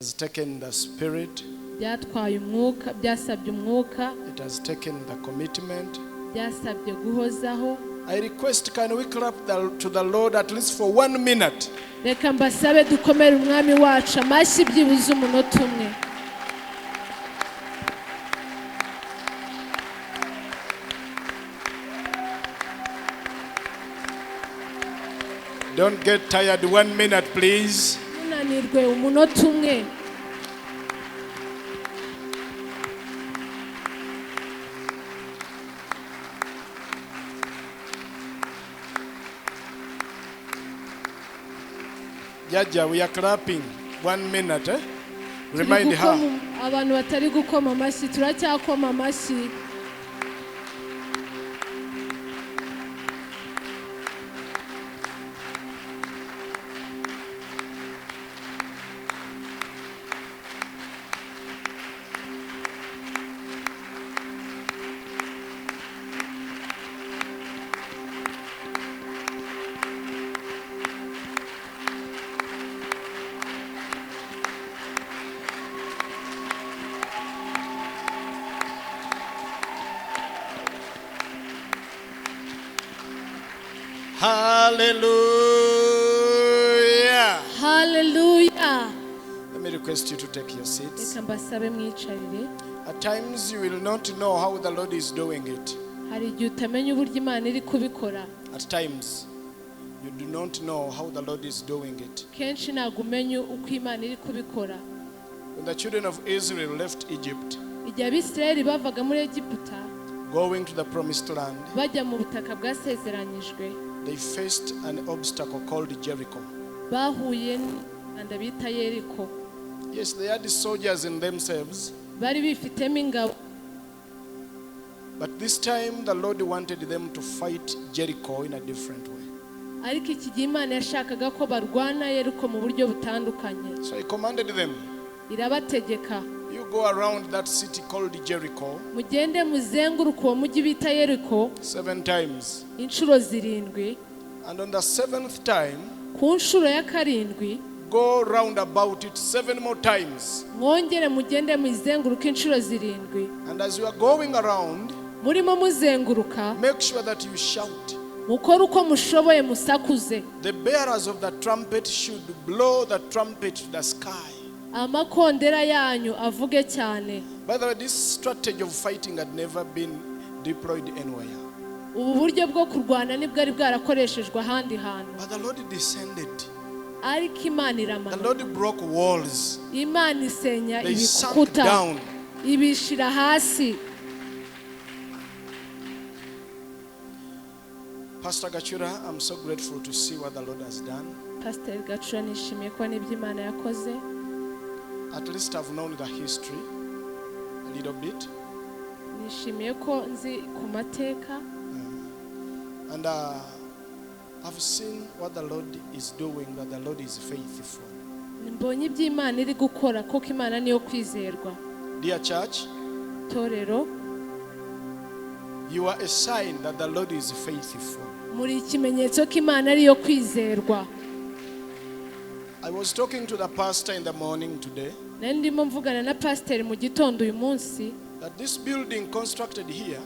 Has taken the spirit, Byatwaye umwuka, byasabye umwuka. It has taken the commitment. Byasabye guhozaho. I request, can we clap to the Lord at least for 1 minute? Reka mbasabe dukomere umwami wacu amashyi byibuze umunota umwe. Don't get tired. 1 minute, please. Munanirwe umunota umwe. Jaja, we are clapping. 1 minute. Eh? Turi Remind her. Abantu batari gukoma amashyi, turacyakoma amashyi. Hallelujah. Haleluya. Let me request you to take your seats. Reka mbasabe mwicarire. At times, you will not know how the Lord is doing it. Hari igihe utamenya uburyo Imana iri kubikora. At times, you do not know how the Lord is doing it. Kenshi ntabwo umenya uko Imana iri kubikora. When the children of Israel left Egypt, Igihe Abisirayeli bavaga muri Egiputa going to the promised land, bajya mu butaka bwasezeranyijwe, they faced an obstacle called Jericho. Bahuye n'umwanda bita Yeriko. Yes, they had soldiers in themselves, Bari bifitemo ingabo. But this time the Lord wanted them to fight Jericho in a different way. Ariko iki gihe Imana yashakaga ko barwana Yeriko mu buryo butandukanye. So he commanded them, Irabategeka, "You go around that city called Jericho mugende muzenguruke uwo mujyi bita Yeriko seven times. Inshuro zirindwi. And on the seventh time, Ku nshuro ya karindwi, go round about it seven more times. Mwongere mugende muyizenguruke inshuro zirindwi. And as you are going around, Murimo muzenguruka, make sure that you shout. Mukore uko mushoboye musakuze. The bearers of the trumpet should blow the trumpet to the sky." Amakondera yanyu avuge cyane. By the way, this strategy of fighting had never been deployed anywhere. Ubu buryo bwo kurwana nibwo bwarakoreshejwe ahandi hantu. But the Lord descended. Ariko Imana The iramanuka. Lord broke walls. Imana isenya They sunk ibikuta, down. ibishira hasi. Pastor Gachura, I'm so grateful to see what the Lord has done. Pasiteri Gacura, nishimiye kubona ibyo Imana yakoze. At least I've known the history a little bit. Nishimiye ko nzi ku mateka. And I've seen what the Lord is doing, that the Lord is faithful. Mbonye ibyo Imana iri gukora kuko Imana niyo kwizerwa. Dear church, Torero, you are a sign that the Lord is faithful. Muri ikimenyetso ko Imana ariyo kwizerwa. I was talking to the pastor in the morning today Nari ndimo mvugana na pasiteri mu gitondo uyu munsi, that this building constructed here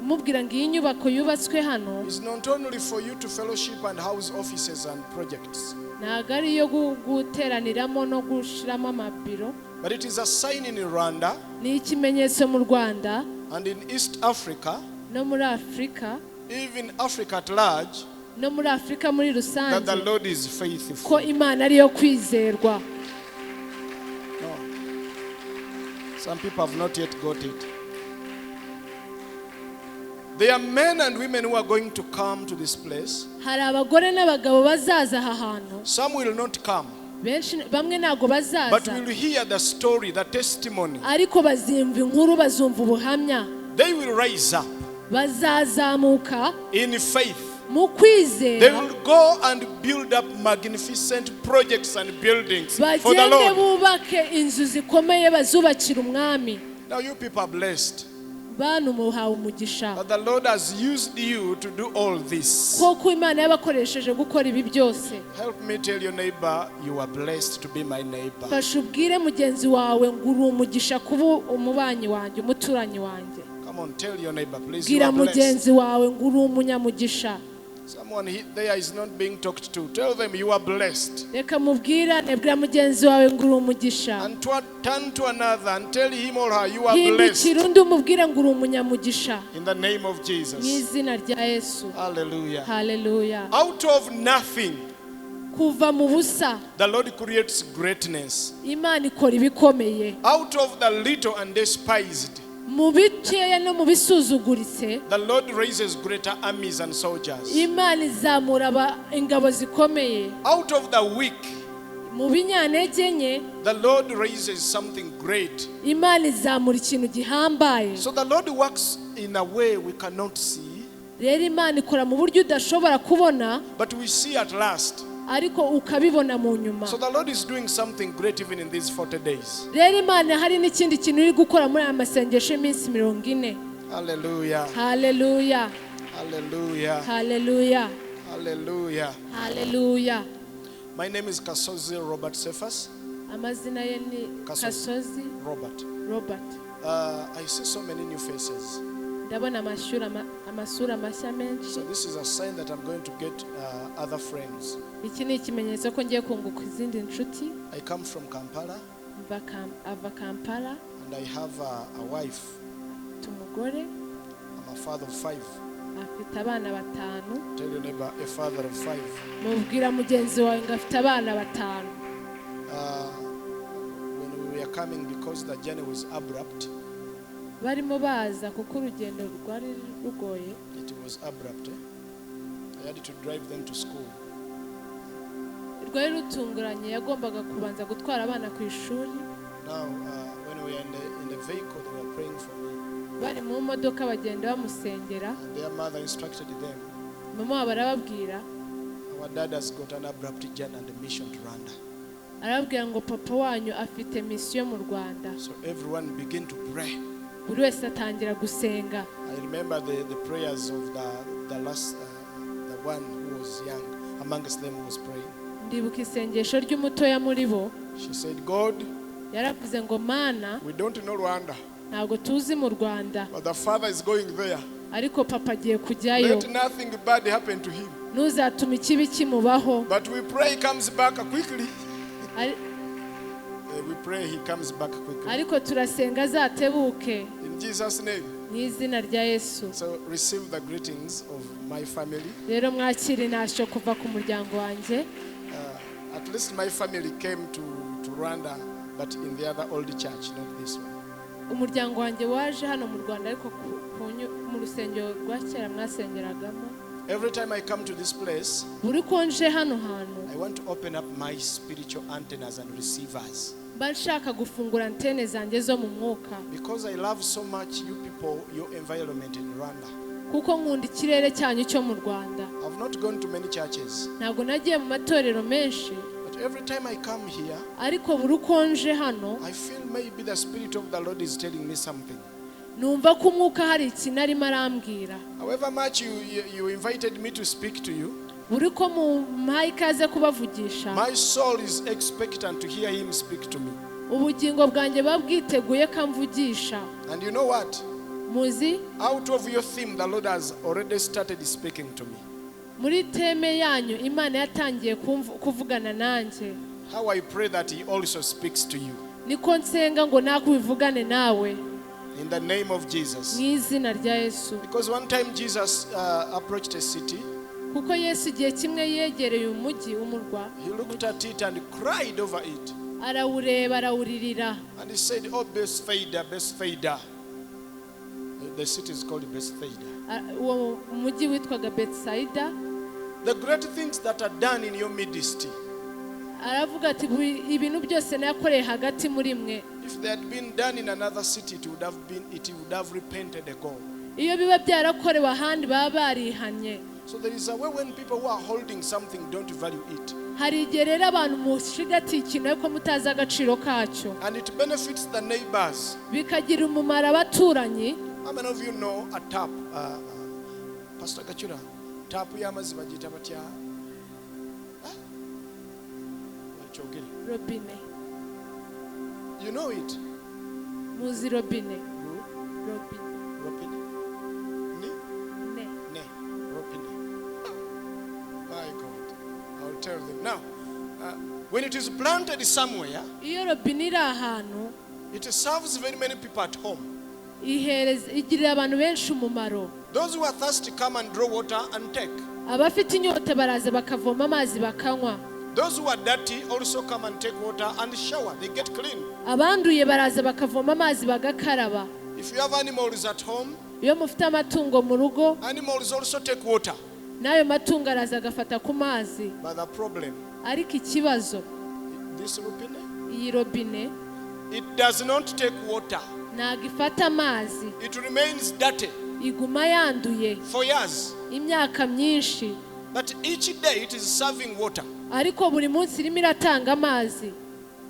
mubwira ngo iyi nyubako yubatswe hano is not only for you to fellowship and house offices and projects, ntabwo ari iyo guteraniramo no gushyiramo amabiro, but it is a sign in Rwanda ni ikimenyetso mu Rwanda and in East Africa, no muri Afurika, even Africa at large, no muri Afurika muri that the rusange, Lord is faithful. ko Imana ariyo kwizerwa. No. Some people have not yet got it. There are men and women who are going to come to this place. Hari abagore n'abagabo bazaza aha hantu. Some will not come, Benshi bamwe ntabwo but bazaza, will hear the story, the testimony. Ariko bazumva inkuru, bazumva ubuhamya. They will rise up Bazazamuka in faith. mu They kwizera, will go and build up magnificent projects and buildings for the bagende Lord. bubake inzu zikomeye bazubakira umwami. Now, you people are blessed. Bantu muhawe umugisha That the Lord has used you to do all this. Koko Imana yabakoresheje gukora ibi byose. Help me tell your neighbor, you are blessed to be my neighbor. Fasha ubwire mugenzi wawe ngo uri umugisha kuba umubanyi wanjye, umuturanyi wanjye. Come on, tell your neighbor, please. You Bwira are blessed. Mugenzi wawe ngo uri umunyamugisha. Someone there is not being talked to. Tell them you are blessed. Reka mubwirane, bwira mugenzi wawe ngo uri umugisha. And turn to another and tell him or her you are blessed. Hindukira undi umubwire ngo uri umunyamugisha. In the name of Mu Jesus. izina rya Yesu. Hallelujah. Haleluya. Out of nothing, Kuva mu busa, the Lord creates greatness. Imana ikora ibikomeye. Out of the little and despised, Mu bikeya no mu bisuzuguritse, the Lord raises greater armies and soldiers. Imana izamura ingabo zikomeye. Out of the weak, Mu binyantege nke, the Lord raises something great. Imana izamura ikintu gihambaye. So the Lord works in a way we cannot see, Rero Imana ikora mu buryo udashobora kubona, but we see at last. Ariko ukabibona mu nyuma. So the Lord is doing something great even in these 40 days. Rero Imana hari n'ikindi kintu iri gukora muri aya masengesho y'iminsi 40. Hallelujah. Haleluya. Hallelujah. Haleluya. Hallelujah. Haleluya. My name is Kasozi Robert Cephas. Amazina ye ni Kasozi. Kasozi Robert. Robert. I see so many new faces. Ndabona amasura mashya menshi. So this is a sign that I'm going to get other friends. Iki ni ikimenyetso ko ngiye kunguka izindi nshuti. I come from Kampala Ava Kampala. And I have a wife. Afite umugore. I'm a father of five. Afite abana batanu. Tell your neighbor, a father of five. Mubwira mugenzi wawe ngo afite abana batanu. When we were coming, because the journey was abrupt, Barimo baza kuko urugendo rwari rugoye. It was abrupt. Eh? I had to drive them to school. Rwari rutunguranye, yagombaga kubanza gutwara abana ku ishuri. Now, when we were in the vehicle, they were praying for me. Bari mu modoka bagenda bamusengera. And their mother instructed them, Mama wabo arababwira, "Our dad has got an abrupt journey and a mission to Rwanda." arababwira ngo papa wanyu afite misiyo mu Rwanda. So everyone began to pray. Buri wese atangira gusenga. I remember the prayers of the last, the one who was young, amongst them who was praying. Ndibuka isengesho ry'umutoya muri bo. She said, "God, Yaravuze ngo Mana, we don't know Rwanda, ntabwo tuzi mu Rwanda, but the father is going there. Ariko papa agiye kujyayo. Let nothing bad happen to him. Ntuzatume ikibi kimubaho. But we pray he comes back quickly." We pray he comes back quickly. Ariko turasenga azatebuke. In Jesus' name. Mu izina rya Yesu. So receive the greetings of my family. Rero mwakire intashyo kuva ku muryango wanjye. At least my family came to Rwanda, but in the other old church, not this one. Umuryango wanjye waje hano mu Rwanda ariko mu rusengero rwa kera mwasengeragamo. Every time I come to this place, Buri ko nje hano hantu, I want to open up my spiritual antennas and receivers. Mba nshaka gufungura antene zanjye zo mu mwuka. Because I love so much you people, your environment in Rwanda. Kuko nkunda ikirere cyanyu cyo mu Rwanda. I've not gone to many churches, Ntabwo nagiye mu matorero menshi, but every time I come here, ariko buri uko nje hano, I feel maybe the Spirit of the Lord is telling me something. Numva ko umwuka hari ikintu arimo arambwira. However much you invited me to speak to you, Buri ko mumpaye ikaze kubavugisha, my soul is expectant to hear Him speak to me. Ubugingo bwanjye buba bwiteguye ko amvugisha. And you know what? Muzi, Out of your theme, the Lord has already started speaking to me. Muri theme yanyu Imana yatangiye kuvugana nanjye. How I pray that He also speaks to you. Niko nsenga ngo nakubivugane nawe. In the name of Jesus. Mu izina rya Yesu. Because one time Jesus approached a city, Kuko Yesu igihe kimwe yegereye umujyi, umurwa, he looked at it and cried over it. Arawureba arawuririra. And he said, "Oh, Bethsaida, Bethsaida." The city is called Bethsaida. Uwo mujyi witwaga Betsaida. "The great things that are done in your midst, Aravuga ati "Ibintu byose nakoreye hagati muri mwe, if they had been done in another city, it would have repented ago." iyo biba byarakorewe ahandi baba barihannye." So there is a way when people who are holding something don't value it. Hari igihe rero abantu mushigatiye ikintu ariko mutazi agaciro kacyo. And it benefits the neighbors. Bikagira umumaro abaturanyi. How many of you know a tap? Pastor Gachura, tap y'amazzi bagiyita batya? Huh? Kyogere. Robine. You know it? Muzi robine? Robine. Robine. Ne? Ne. Ne. Robine. My God. I'll tell them. Now, when it is planted somewhere, iyo robine iri ahantu, it serves very many people at home. Ihereza igirira abantu benshi umumaro. Those who are thirsty come and draw water and take. Abafite inyota baraza bakavoma amazi bakanywa. Those who are dirty also come and take water and shower. They get clean. Abanduye baraza bakavoma amazi bagakaraba. If you have animals at home, iyo mufite amatungo mu rugo, animals also take water. N'ayo matungo araza agafata ku mazi. But the problem, ariko ikibazo, this robine, iyi robine, it does not take water. Ntabwo ifata amazi. It remains dirty iguma yanduye for years. Imyaka myinshi. But each day it is serving water. Ariko buri munsi irimo iratanga amazi.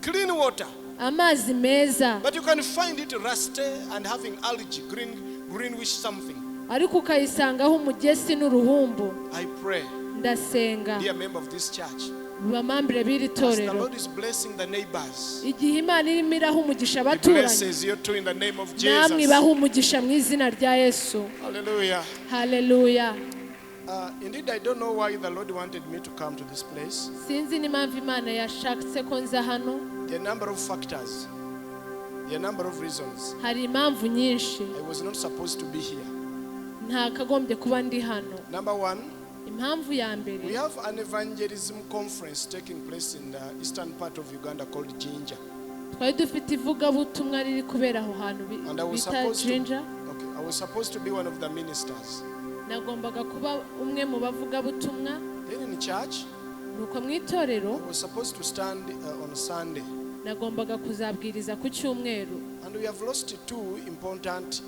Clean water. Amazi meza. But you can find it rusty and having algae, green, greenish something. Ariko ukayisangaho umugesi n'uruhumbu. I pray, ndasenga, dear member of this church, ba membre b'iri as the torero, Lord is blessing the neighbors, igihe Imana irimo iraha umugisha He abaturanyi, blesses you too in the name of namwe Jesus. ibaha umugisha mu izina rya Yesu. Hallelujah. Haleluya. Indeed, I don't know why the Lord wanted me to come to this place. Sinzi n'impamvu Imana yashatse ko nza hano. There are a number of factors. There are a number of reasons. Hari impamvu nyinshi. I was not supposed to be here. Ntakagombye kuba ndi hano. Number one, impamvu ya mbere, we have an evangelism conference taking place in the eastern part of Uganda called Jinja. Twari dufite ivugabutumwa riri kubera aho hantu And I was bita supposed to, Jinja. Okay, I was supposed to be one of the ministers. Nagombaga kuba umwe mu bavugabutumwa. Then in church, nuko mu itorero, I was supposed to stand on Sunday. Nagombaga kuzabwiriza ku cyumweru. And we have lost two important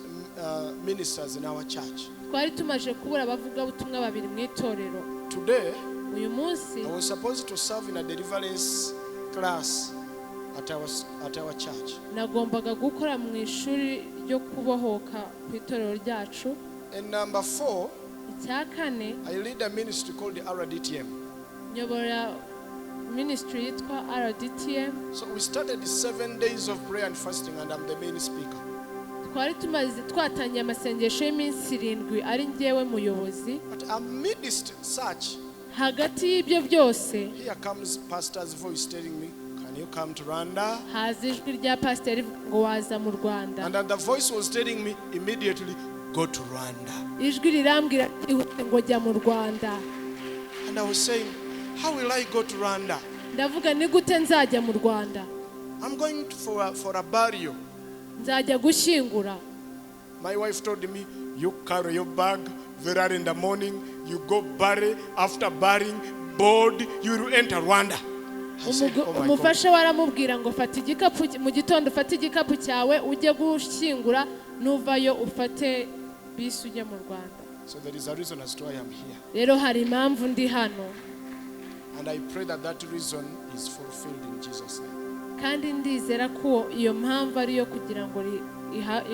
ministers in our church. Twari tumaze kubura abavugabutumwa babiri mu itorero. Today, uyu munsi, I was supposed to serve in a deliverance class at our church. Nagombaga gukora mu ishuri ryo kubohoka ku itorero ryacu. And number four, icya kane, I lead a ministry called the RDTM. Nyobora ministry yitwa RDTM. So we started 7 days of prayer and fasting, and I'm the main speaker. Twari tumaze twatangiye amasengesho y'iminsi irindwi ari njyewe muyobozi. But amidst such, hagati y'ibyo byose, here comes pastor's voice telling me, "Can you come to Rwanda?" haza ijwi rya pasiteri rivuga ngo waza mu Rwanda? And then the voice was telling me immediately, "Go to Rwanda." Ijwi rirambwira ryihuse ngo jya mu Rwanda. And I was saying, "How will I go to Rwanda?" Ndavuga ni gute nzajya mu Rwanda? I'm going for a burial. Nzajya gushyingura. My wife told me, "You carry your bag very early in the morning, you go bury, after burying, board, you will enter Rwanda." I said, "Oh my God." Umufasha we aramubwira ngo fata igikapu mu gitondo ufate igikapu cyawe ujye gushyingura nuvayo ufate bisi ujye mu Rwanda. So there is a reason as to why I'm here. Rero hari impamvu ndi hano. And I pray that that reason is fulfilled in Jesus' name. Kandi ndizera ko iyo mpamvu ariyo kugira ngo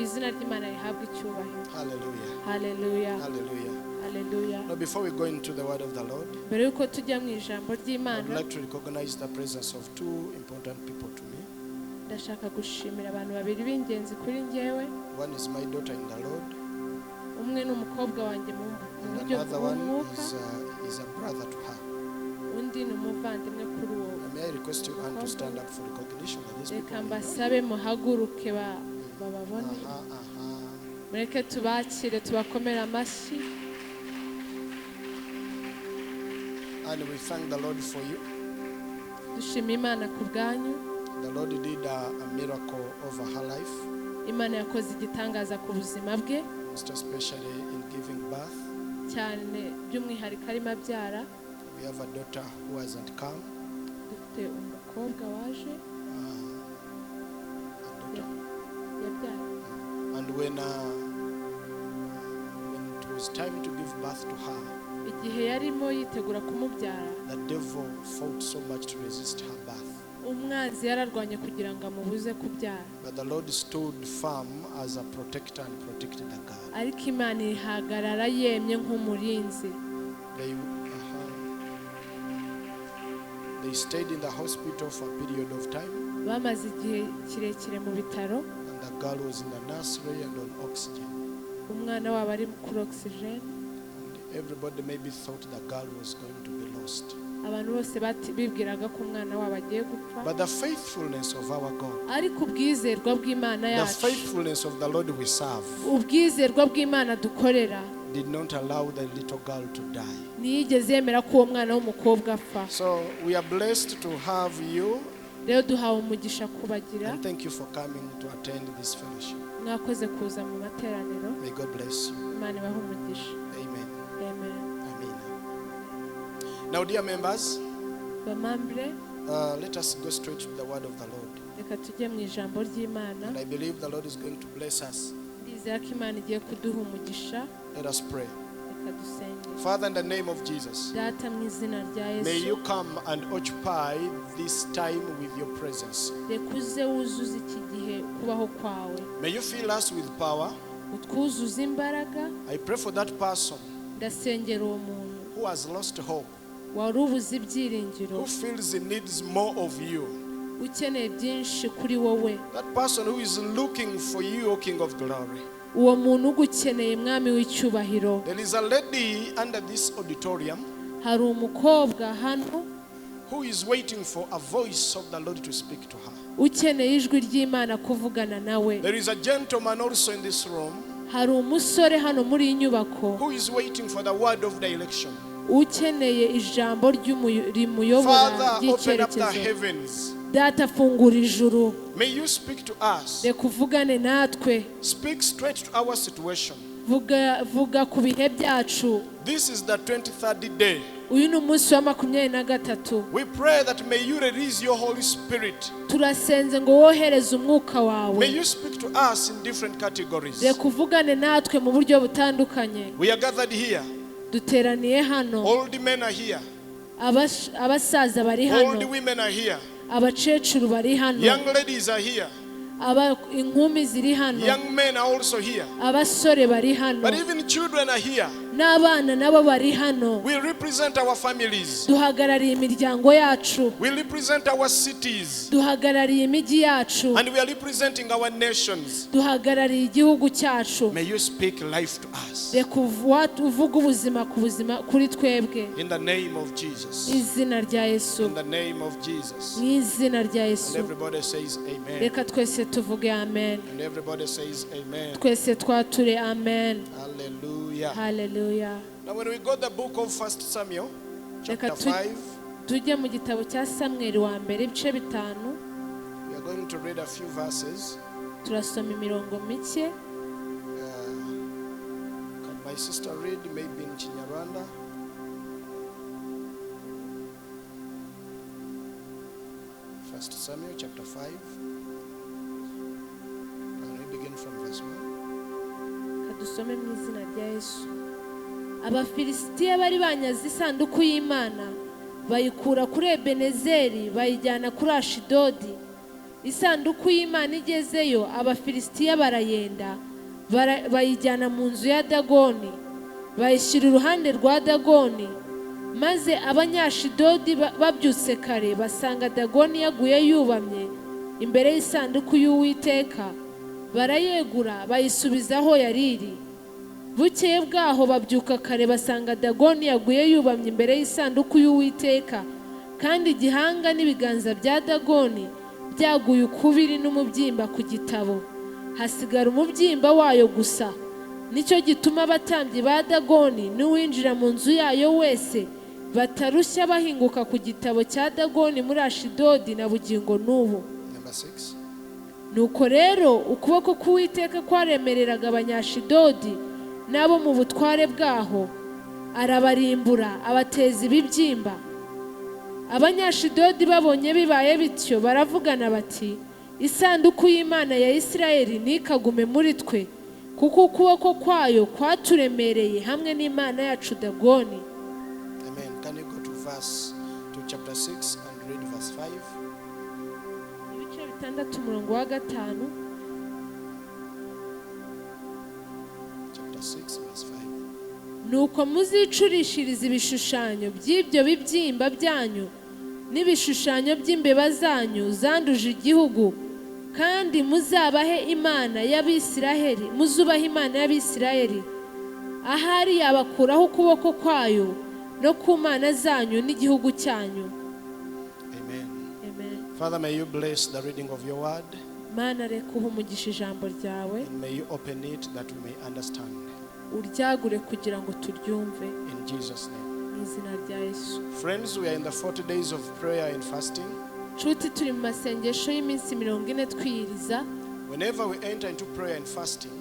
izina ry'Imana rihabwe icyubahiro. Hallelujah. Haleluya. Hallelujah. Haleluya. Now, before we go into the word of the Lord, mbere y'uko tujya mu ijambo I would ry'Imana, like to recognize the presence of two important people to me. Ndashaka gushimira abantu babiri b'ingenzi kuri njyewe. One is my daughter in the Lord, umwe ni umukobwa wanjye mu and buryo another one bw'umwuka, is a brother to her. Undi ni umuvandimwe kuri uwo. And may I request you, Anne, to stand up for recognition of these Reka people? mbasabe muhaguruke bababone. Mureke tubakire tubakomere amashyi. And we thank the Lord for you. Dushima Imana ku bwanyu. The Lord did a miracle over her life, Imana yakoze igitangaza ku buzima bwe, most especially in giving birth. Cyane by'umwihariko arimo abyara. We have a daughter who hasn't come. Dufite umukobwa waje A daughter. Yabyaye. And when it was time to give birth to her, igihe yarimo yitegura kumubyara, the devil fought so much to resist her birth. Umwanzi Umwanzi yararwanye kugira ngo amubuze kubyara. But the Lord stood firm as a protector and protected the girl. Ariko Imana ihagarara yemye nk'umurinzi. They stayed in the hospital for a period of time. Bamaze igihe kirekire mu bitaro. And the girl was in the nursery and on oxygen. Umwana wabo ari kuri oxygen. And everybody maybe thought the girl was going to be lost. Abantu bose bibwiraga ko umwana wabo agiye gupfa. But the faithfulness of our God, ariko ubwizerwa bw'Imana the yacu, faithfulness of the Lord we serve, ubwizerwa bw'Imana dukorera, did not allow the little girl to die. Ntiyigeze yemera ko uwo mwana w'umukobwa apfa. So we are blessed to have you. Rero duhawe umugisha kubagira. And thank you for coming to attend this fellowship. Mwakoze kuza mu materaniro. May God bless you. Imana ibahe umugisha. Amen. Amen. Amen. Now, dear members, Bamambre, let us go straight to the word of the Lord. Reka tujye mu ijambo ry'Imana. And I believe the Lord is going to bless us. Ndizera ko Imana igiye kuduha umugisha. Let us pray. Reka dusenge. Father, in the name of Jesus, Data, mu izina rya may Yesu, you come and occupy this time with your presence. Reka uze wuzuze iki gihe kubaho kwawe. May you fill us with power. Utwuzuze imbaraga. I pray for that person Ndasengera uwo muntu who has lost hope, wari ubuze ibyiringiro, who feels he needs more of you. Ukeneye byinshi kuri wowe. That person who is looking for you, O King of Glory. Uwo muntu ugukeneye, mwami w'icyubahiro. There is a lady under this auditorium Hari umukobwa hano who is waiting for a voice of the Lord to speak to her. Ukeneye ijwi ry'Imana kuvugana nawe. There is a gentleman also in this room Hari umusore hano muri iyi nyubako who is waiting for the word of direction. Ukeneye ijambo rimuyobora Father, open up the ry'icyerekezo. Heavens. Data, fungura ijuru. May you speak to us. Reka uvugane natwe. Speak straight to our situation. Vuga, vuga ku bihe byacu. This is the 23rd day. Uyu ni umunsi wa 23. We pray that may you release your Holy Spirit. Turasenze ngo wohereze umwuka wawe. May you speak to us in different categories. Reka uvugane natwe mu buryo butandukanye. We are gathered here. Duteraniye hano. Old men are here. Abasaza bari hano. Old women are here. Abakecuru bari hano. Young ladies are here. Inkumi ziri hano. Young men are also here. Abasore bari hano. But even children are here. N'abana nabo bari hano. We represent our families. Duhagarariye imiryango yacu. We represent our cities. Duhagarariye imijyi yacu. And we are representing our nations. Duhagarariye igihugu cyacu. May you speak life to us. Reka uvuge ubuzima ku buzima kuri twebwe. In the name of Jesus. Izina rya Yesu. In the name of Jesus. Mu izina rya Yesu. And everybody says amen. Reka twese tuvuge amen. And everybody says amen. Twese twature amen. Hallelujah. Hallelujah. Now when we got the book of 1 Samuel, chapter Reka 5, tujye mu gitabo cya Samweli wa mbere ibice 5. We are going to read a few verses. Turasoma imirongo mike. Can my sister read maybe in Kinyarwanda? 1 Samuel chapter 5. Can we begin from verse 1? Kadusome mu izina rya Yesu. Abafilisitiya bari banyaze isanduku y'Imana bayikura kuri Ebenezeri bayijyana kuri Ashidodi. Isanduku y'Imana igezeyo Abafilisitiya barayenda bayijyana mu nzu ya Dagoni bayishyira iruhande rwa Dagoni. Maze Abanyashidodi babyutse kare basanga Dagoni yaguye yubamye imbere y'isanduku y'Uwiteka, barayegura bayisubiza aho yari iri. Bukeye bwaho babyuka kare basanga Dagoni yaguye yubamye imbere y'isanduku y'Uwiteka, kandi igihanga n'ibiganza bya Dagoni byaguye ukubiri n'umubyimba ku gitabo, hasigara umubyimba wayo gusa. Nicyo gituma abatambyi ba Dagoni n'uwinjira mu nzu yayo wese batarushya bahinguka ku gitabo cya Dagoni muri Ashidodi na bugingo n'ubu. Number 6. Nuko rero ukuboko k'Uwiteka kwaremereraga Abanyashidodi n'abo mu butware bwaho, arabarimbura abateza ibibyimba. Abanyashidodi babonye bibaye bityo baravugana bati, isanduku y'Imana ya Isirayeli ntikagume muri twe, kuko ukuboko kwayo kwaturemereye hamwe n'Imana yacu Dagoni. Amen. Can you go to chapter 6 and read verse 5? Gatandatu umurongo wa gatanu. Chapter 6, verse 5. Nuko muzicurishiriza ibishushanyo by'ibyo bibyimba byanyu n'ibishushanyo by'imbeba zanyu zanduje igihugu, kandi muzabahe Imana y'Abisiraheli, muzubahe Imana y'Abisiraheli, ahari yabakuraho ukuboko kwayo no ku mana zanyu n'igihugu cyanyu. Amen. Amen. Father, may you bless the reading of your word Mana, reka uhe umugisha ijambo ryawe, and may you open it that we may understand. Uryagure kugira ngo turyumve. In Jesus' name. Mu izina rya Yesu. Friends, we are in the 40 days of prayer and fasting. Nshuti, turi mu masengesho y'iminsi 40 twiyiriza. Whenever we enter into prayer and fasting,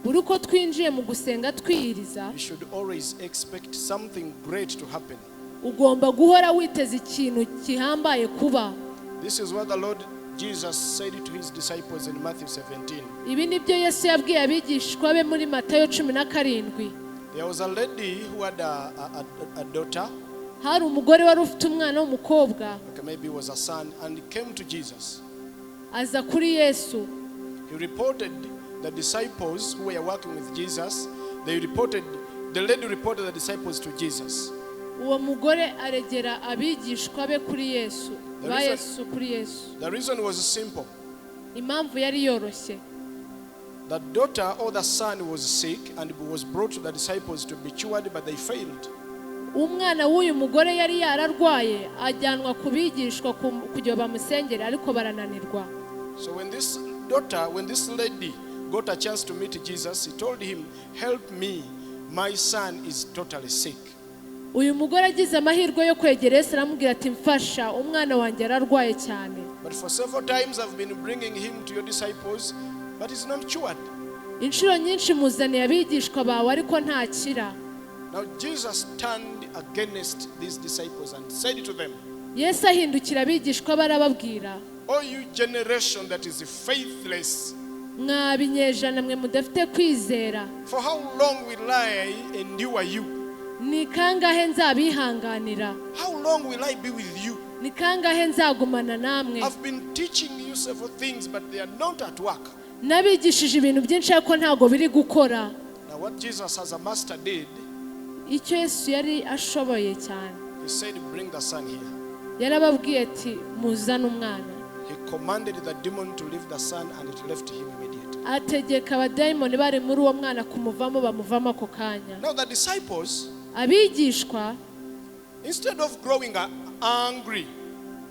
Buri uko twinjiye mu gusenga twiyiriza, you should always expect something great to happen. Ugomba guhora witeze ikintu gihambaye kuba. This is what the Lord Jesus said to his disciples in Matthew 17. Ibi ni byo Yesu yabwiye abigishwa be muri Matayo 17. There was a lady who had a daughter, Hari umugore wari ufite umwana w'umukobwa, okay, maybe it was a son, and he came to Jesus. Aza kuri Yesu. He reported the disciples who were working with Jesus. The lady reported the disciples to Jesus. Uwo mugore aregera abigishwa be kuri Yesu, The ba reason- Yesu kuri Yesu. The reason was simple. Impamvu yari yoroshye. The daughter or the son was sick and was brought to the disciples to be cured, but they failed. Umwana w'uyu mugore yari yararwaye ajyanwa ku bigishwa kugira bamusengere, ariko barananirwa. So when this lady got a chance to meet Jesus, he told him, "Help me, my son is totally sick." Uyu mugore agize amahirwe yo kwegera Yesu aramubwira ati mfasha, umwana wanjye ararwaye cyane. But for several times I've been bringing him to your disciples, but he's not cured. Inshuro nyinshi muzaniye abigishwa bawe ariko ntakira. Now Jesus turned against these disciples and said to them, Yesu ahindukira abigishwa be arababwira, "O you generation that is faithless, mwa binyejana mwe mudafite kwizera, for how long will I endure you? Ni kangahe nzabihanganira? How long will I be with you? Ni kangahe nzagumana namwe? I've been teaching you several things, but they are not at work." Nabigishije ibintu byinshi ariko ntabwo biri gukora. Now what Jesus as a master did, Icyo Yesu yari ashoboye cyane, he said, "Bring the son here." yarababwiye ati muzane umwana. He commanded the demon to leave the son, and it left him immediately. Ategeka abadayimoni bari muri uwo mwana kumuvamo, bamuvamo ako kanya. Now the disciples, Abigishwa, instead of growing angry,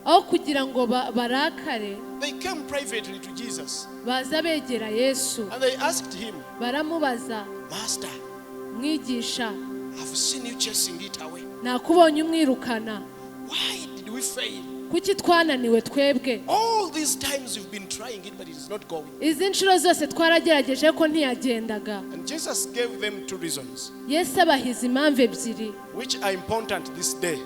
aho kugira ngo barakare, they came privately to Jesus baza begera Yesu, and they asked him, baramubaza, "Master, Mwigisha, I've seen you chasing it away. Nakubonye umwirukana. Why did we fail? Kuki twananiwe twebwe? All these times you've been trying it, but it is not going." Izi nshuro zose twaragerageje ko ntiyagendaga. And Jesus gave them two reasons, Yesu abahiza impamvu ebyiri which are important this day.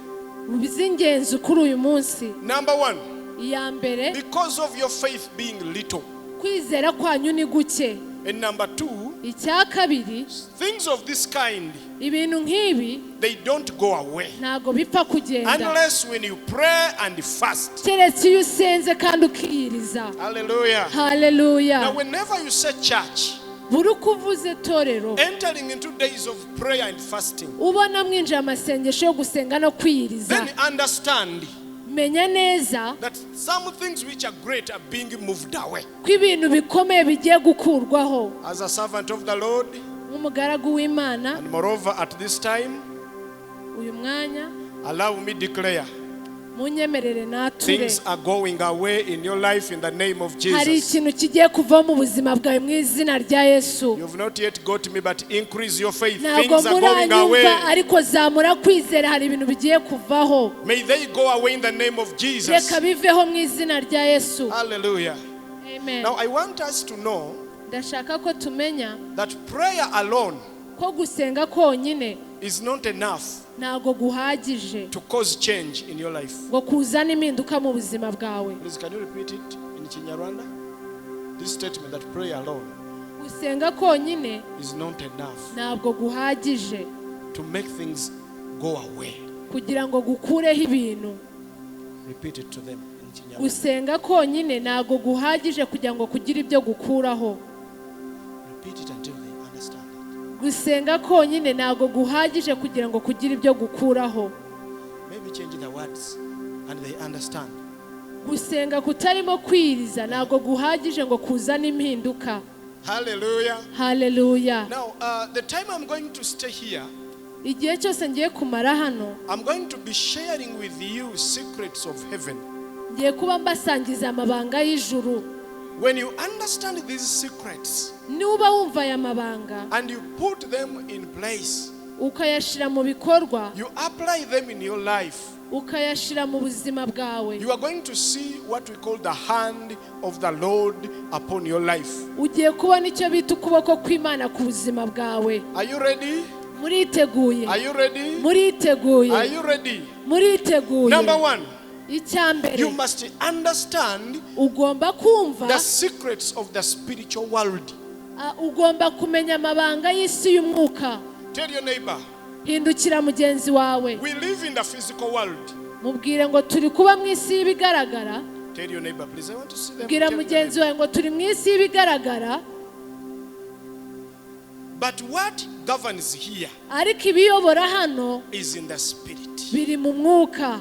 z'ingenzi kuri uyu munsi. Number one, Iya mbere, because of your faith being little. Kwizera kwanyu ni guke. And number two, Icya kabiri, things of this kind, ibintu nk'ibi they don't go away ntago bipfa kugenda unless when you pray and fast. keretse iyo usenze kandi ukiyiriza. Hallelujah. Haleluya. Now, whenever you say church, Buri uko uvuze itorero, entering into days of prayer and fasting, ubona mwinjira amasengesho yo gusenga no kwiyiriza, then understand menya neza that some things which are great are being moved away. Ko ibintu bikomeye bigiye gukurwaho. As a servant of the Lord, Nk'umugaragu w'Imana, and moreover at this time, uyu mwanya, allow me declare, munyemerere nature, things are going away in your life in the name of hari Jesus. Ikintu kigiye kuva mu buzima bwawe mu izina rya Yesu. You've not yet got me, but increase your faith. Ntabwo Things are going muranyumva, away. Ariko zamura kwizera, hari ibintu bigiye kuvaho. May they go away in the name of Jesus. Reka biveho mu izina rya Yesu. Hallelujah. Amen. Now, I want us to know Ndashaka ko tumenya that prayer alone ko gusenga konyine is not enough ntabwo guhagije to cause change in your life. Ngo kuzane impinduka mu buzima bwawe. Please, can you repeat it in Kinyarwanda? This statement that prayer alone Gusenga konyine is not enough ntabwo guhagije to make things go away. Kugira ngo gukureho ibintu. Repeat it to them in Kinyarwanda. Gusenga konyine ntabwo guhagije kugira ngo kugire ibyo gukuraho. Repeat it until they understand it. Gusenga konyine ntabwo guhagije kugira ngo kugire ibyo gukuraho. Maybe change the words and they understand. Gusenga kutarimo kwiriza ntabwo guhagije ngo kuzane impinduka. Hallelujah. Haleluya. Now, the time I'm going to stay here, Igihe cyose ngiye kumara hano, I'm going to be sharing with you secrets of heaven. Ngiye kuba mbasangiza amabanga y'ijuru. When you understand these secrets Nuba wumva aya mabanga and you put them in place, ukayashyira mu bikorwa, you apply them in your life, ukayashyira mu buzima bwawe, you are going to see what we call the hand of the Lord upon your life. Ugiye kubona icyo bita ukuboko kw'Imana ku buzima bwawe. Are you ready? Muriteguye? Are you ready? Muriteguye? Are you ready? Muriteguye? Number one, Icya mbere, you must understand ugomba kumva the secrets of the spiritual world. Ugomba kumenya amabanga y'isi y'umwuka. Tell your neighbor, Hindukira mugenzi wawe, we live in the physical world. Mubwire ngo turi kuba mu isi y'ibigaragara. Tell your neighbor, please. I want to see them. Bwira Tell your mugenzi neighbor. Wawe ngo turi mu isi y'ibigaragara. But what governs here Ariko ibiyobora hano is in the spirit. Biri mu mwuka.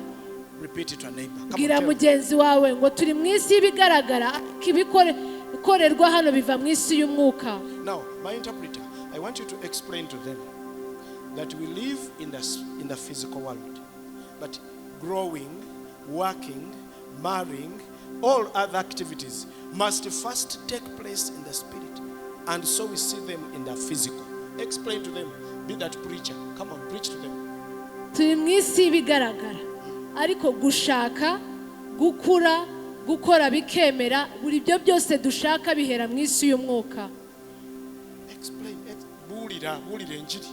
Repeat it to a neighbor. Come on, Bwira tell me. Mugenzi wawe ngo turi mu isi y'ibigaragara ariko ibikorerwa hano biva mu isi y'umwuka. Now, my interpreter, I want you to explain to them that we live in the physical world, but growing, working, marrying, all other activities must first take place in the spirit. And so we see them in the physical. Explain to them. Be that preacher. Come on, preach to them. Turi mu isi y'ibigaragara ariko gushaka gukura gukora bikemera buri byo byose dushaka bihera mu isi y'umwuka. Explain. Buulira, buulira enjiri.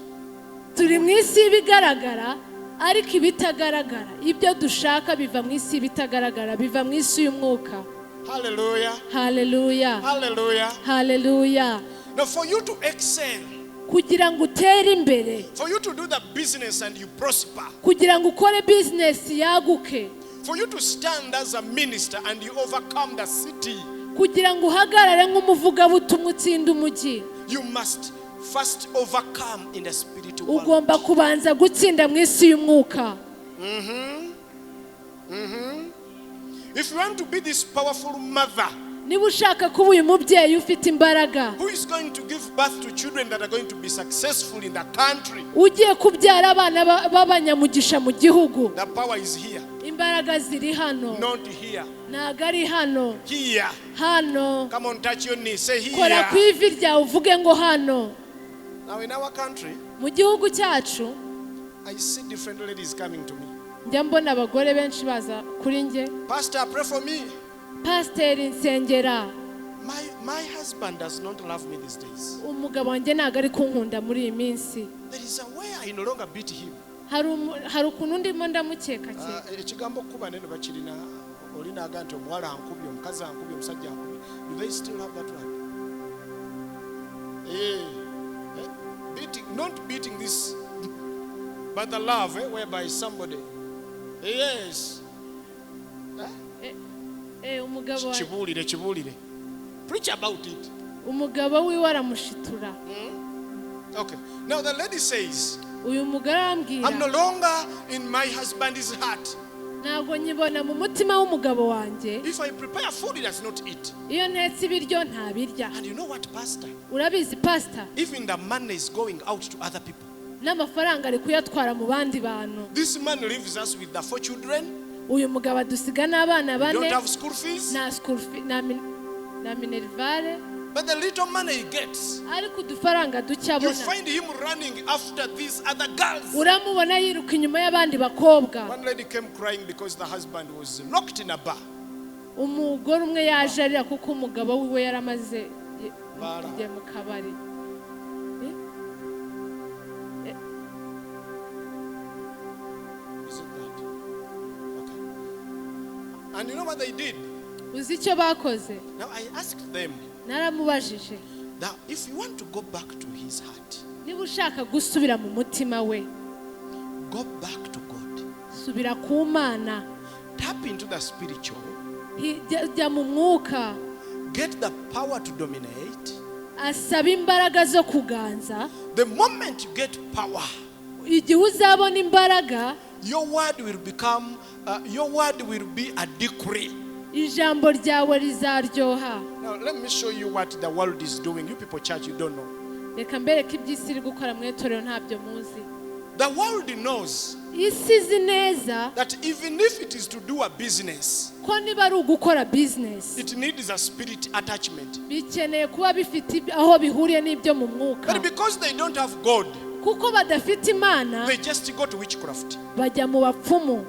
Turi mu isi y'ibigaragara ariko ibitagaragara ibyo dushaka biva mu isi y'ibitagaragara biva mu isi y'umwuka. Hallelujah. Haleluya. Hallelujah. Haleluya. Now, for you to excel, Kugira ngo utere imbere, for you to do the business and you prosper, kugira ngo ukore bizinesi yaguke, for you to stand as a minister and you overcome the city, kugira ngo uhagarare nk'umuvugabutumwa utsinde umujyi, you must first overcome in the spirit world. Ugomba kubanza gutsinda mu isi y'umwuka. If you want to be this powerful mother Niba ushaka kuba uyu mubyeyi ufite imbaraga who is going to give birth to children that are going to be successful in the country, ugiye kubyara abana b'abanyamugisha mu gihugu, the power is here, imbaraga ziri hano, not here. Ntabwo ari hano. Here. Hano. Come on, touch your knee. Say Kora ku here. Ivi ryawe uvuge ngo hano. Now, in our country, Mu gihugu cyacu, I see different ladies coming to me. Njya mbona abagore benshi baza kuri njye. Pastor, pray for me. Pasiteri nsengera. My husband does not love me these days. Umugabo wanjye ntabwo ari kunkunda muri iyi minsi. There is a way I no longer beat him. Hari ukuntu ndimo ndamukeka. Ekigambo kuba neno bakirina olinaga nti omuwala ankubye omukazi ankubye omusajja ankubye. Do they still have that word? Beating, not beating this, but the love, whereby somebody, yes. Eh, umugabo Kibuulire, kibuulire, preach about it. Umugabo wiwe aramushitura. Okay, now the lady says, Uyu mugore arambwira, "I'm no longer in my husband's heart. Ntabwo nyibona mu mutima w'umugabo wanjye. If I prepare food, he does not eat. Iyo ntetse ibiryo ntabirya. And you know what, Pastor? Urabizi pasita, Even the money is going out to other people. N'amafaranga ari kuyatwara mu bandi bantu. This man leaves us with the four children. Uyu mugabo adusiga n'abana We bane. don't have school fees. Nta school fee- nta minerval. But the little money he gets, Ariko udufaranga duke you abona, find him running after these other girls." uramubona yiruka inyuma y'abandi bakobwa. One lady came crying because the husband was locked in a bar. Umugore umwe yaje arira kuko umugabo wiwe yaramaze Bara. Igihe mu kabari. Eh? Is it that? Okay. And you know what they did? Uzi icyo bakoze? Now I asked them Naramubajije, that if you want to go back to his heart, niba ushaka gusubira mu mutima we, go back to God. Subira ku Mana. Tap into the spiritual. Jya mu mwuka. Get the power to dominate. Asaba imbaraga zo kuganza. The moment you get power, igihe uzabona imbaraga, your word will become, your word will be a decree. Ijambo ryawe rizaryoha. Now let me show you what the world is doing. You people, church, you don't know. Reka mbereke iby'isi iri gukora mu itorero ntabyo muzi. The world knows isi izi neza that even if it is to do a business, ko niba ari ugukora bizinesi, it needs a spirit attachment. Bikeneye kuba bifite aho bihuriye n'ibyo mu mwuka. But because they don't have God, kuko badafite Imana, they just go to witchcraft. Bajya mu bapfumu.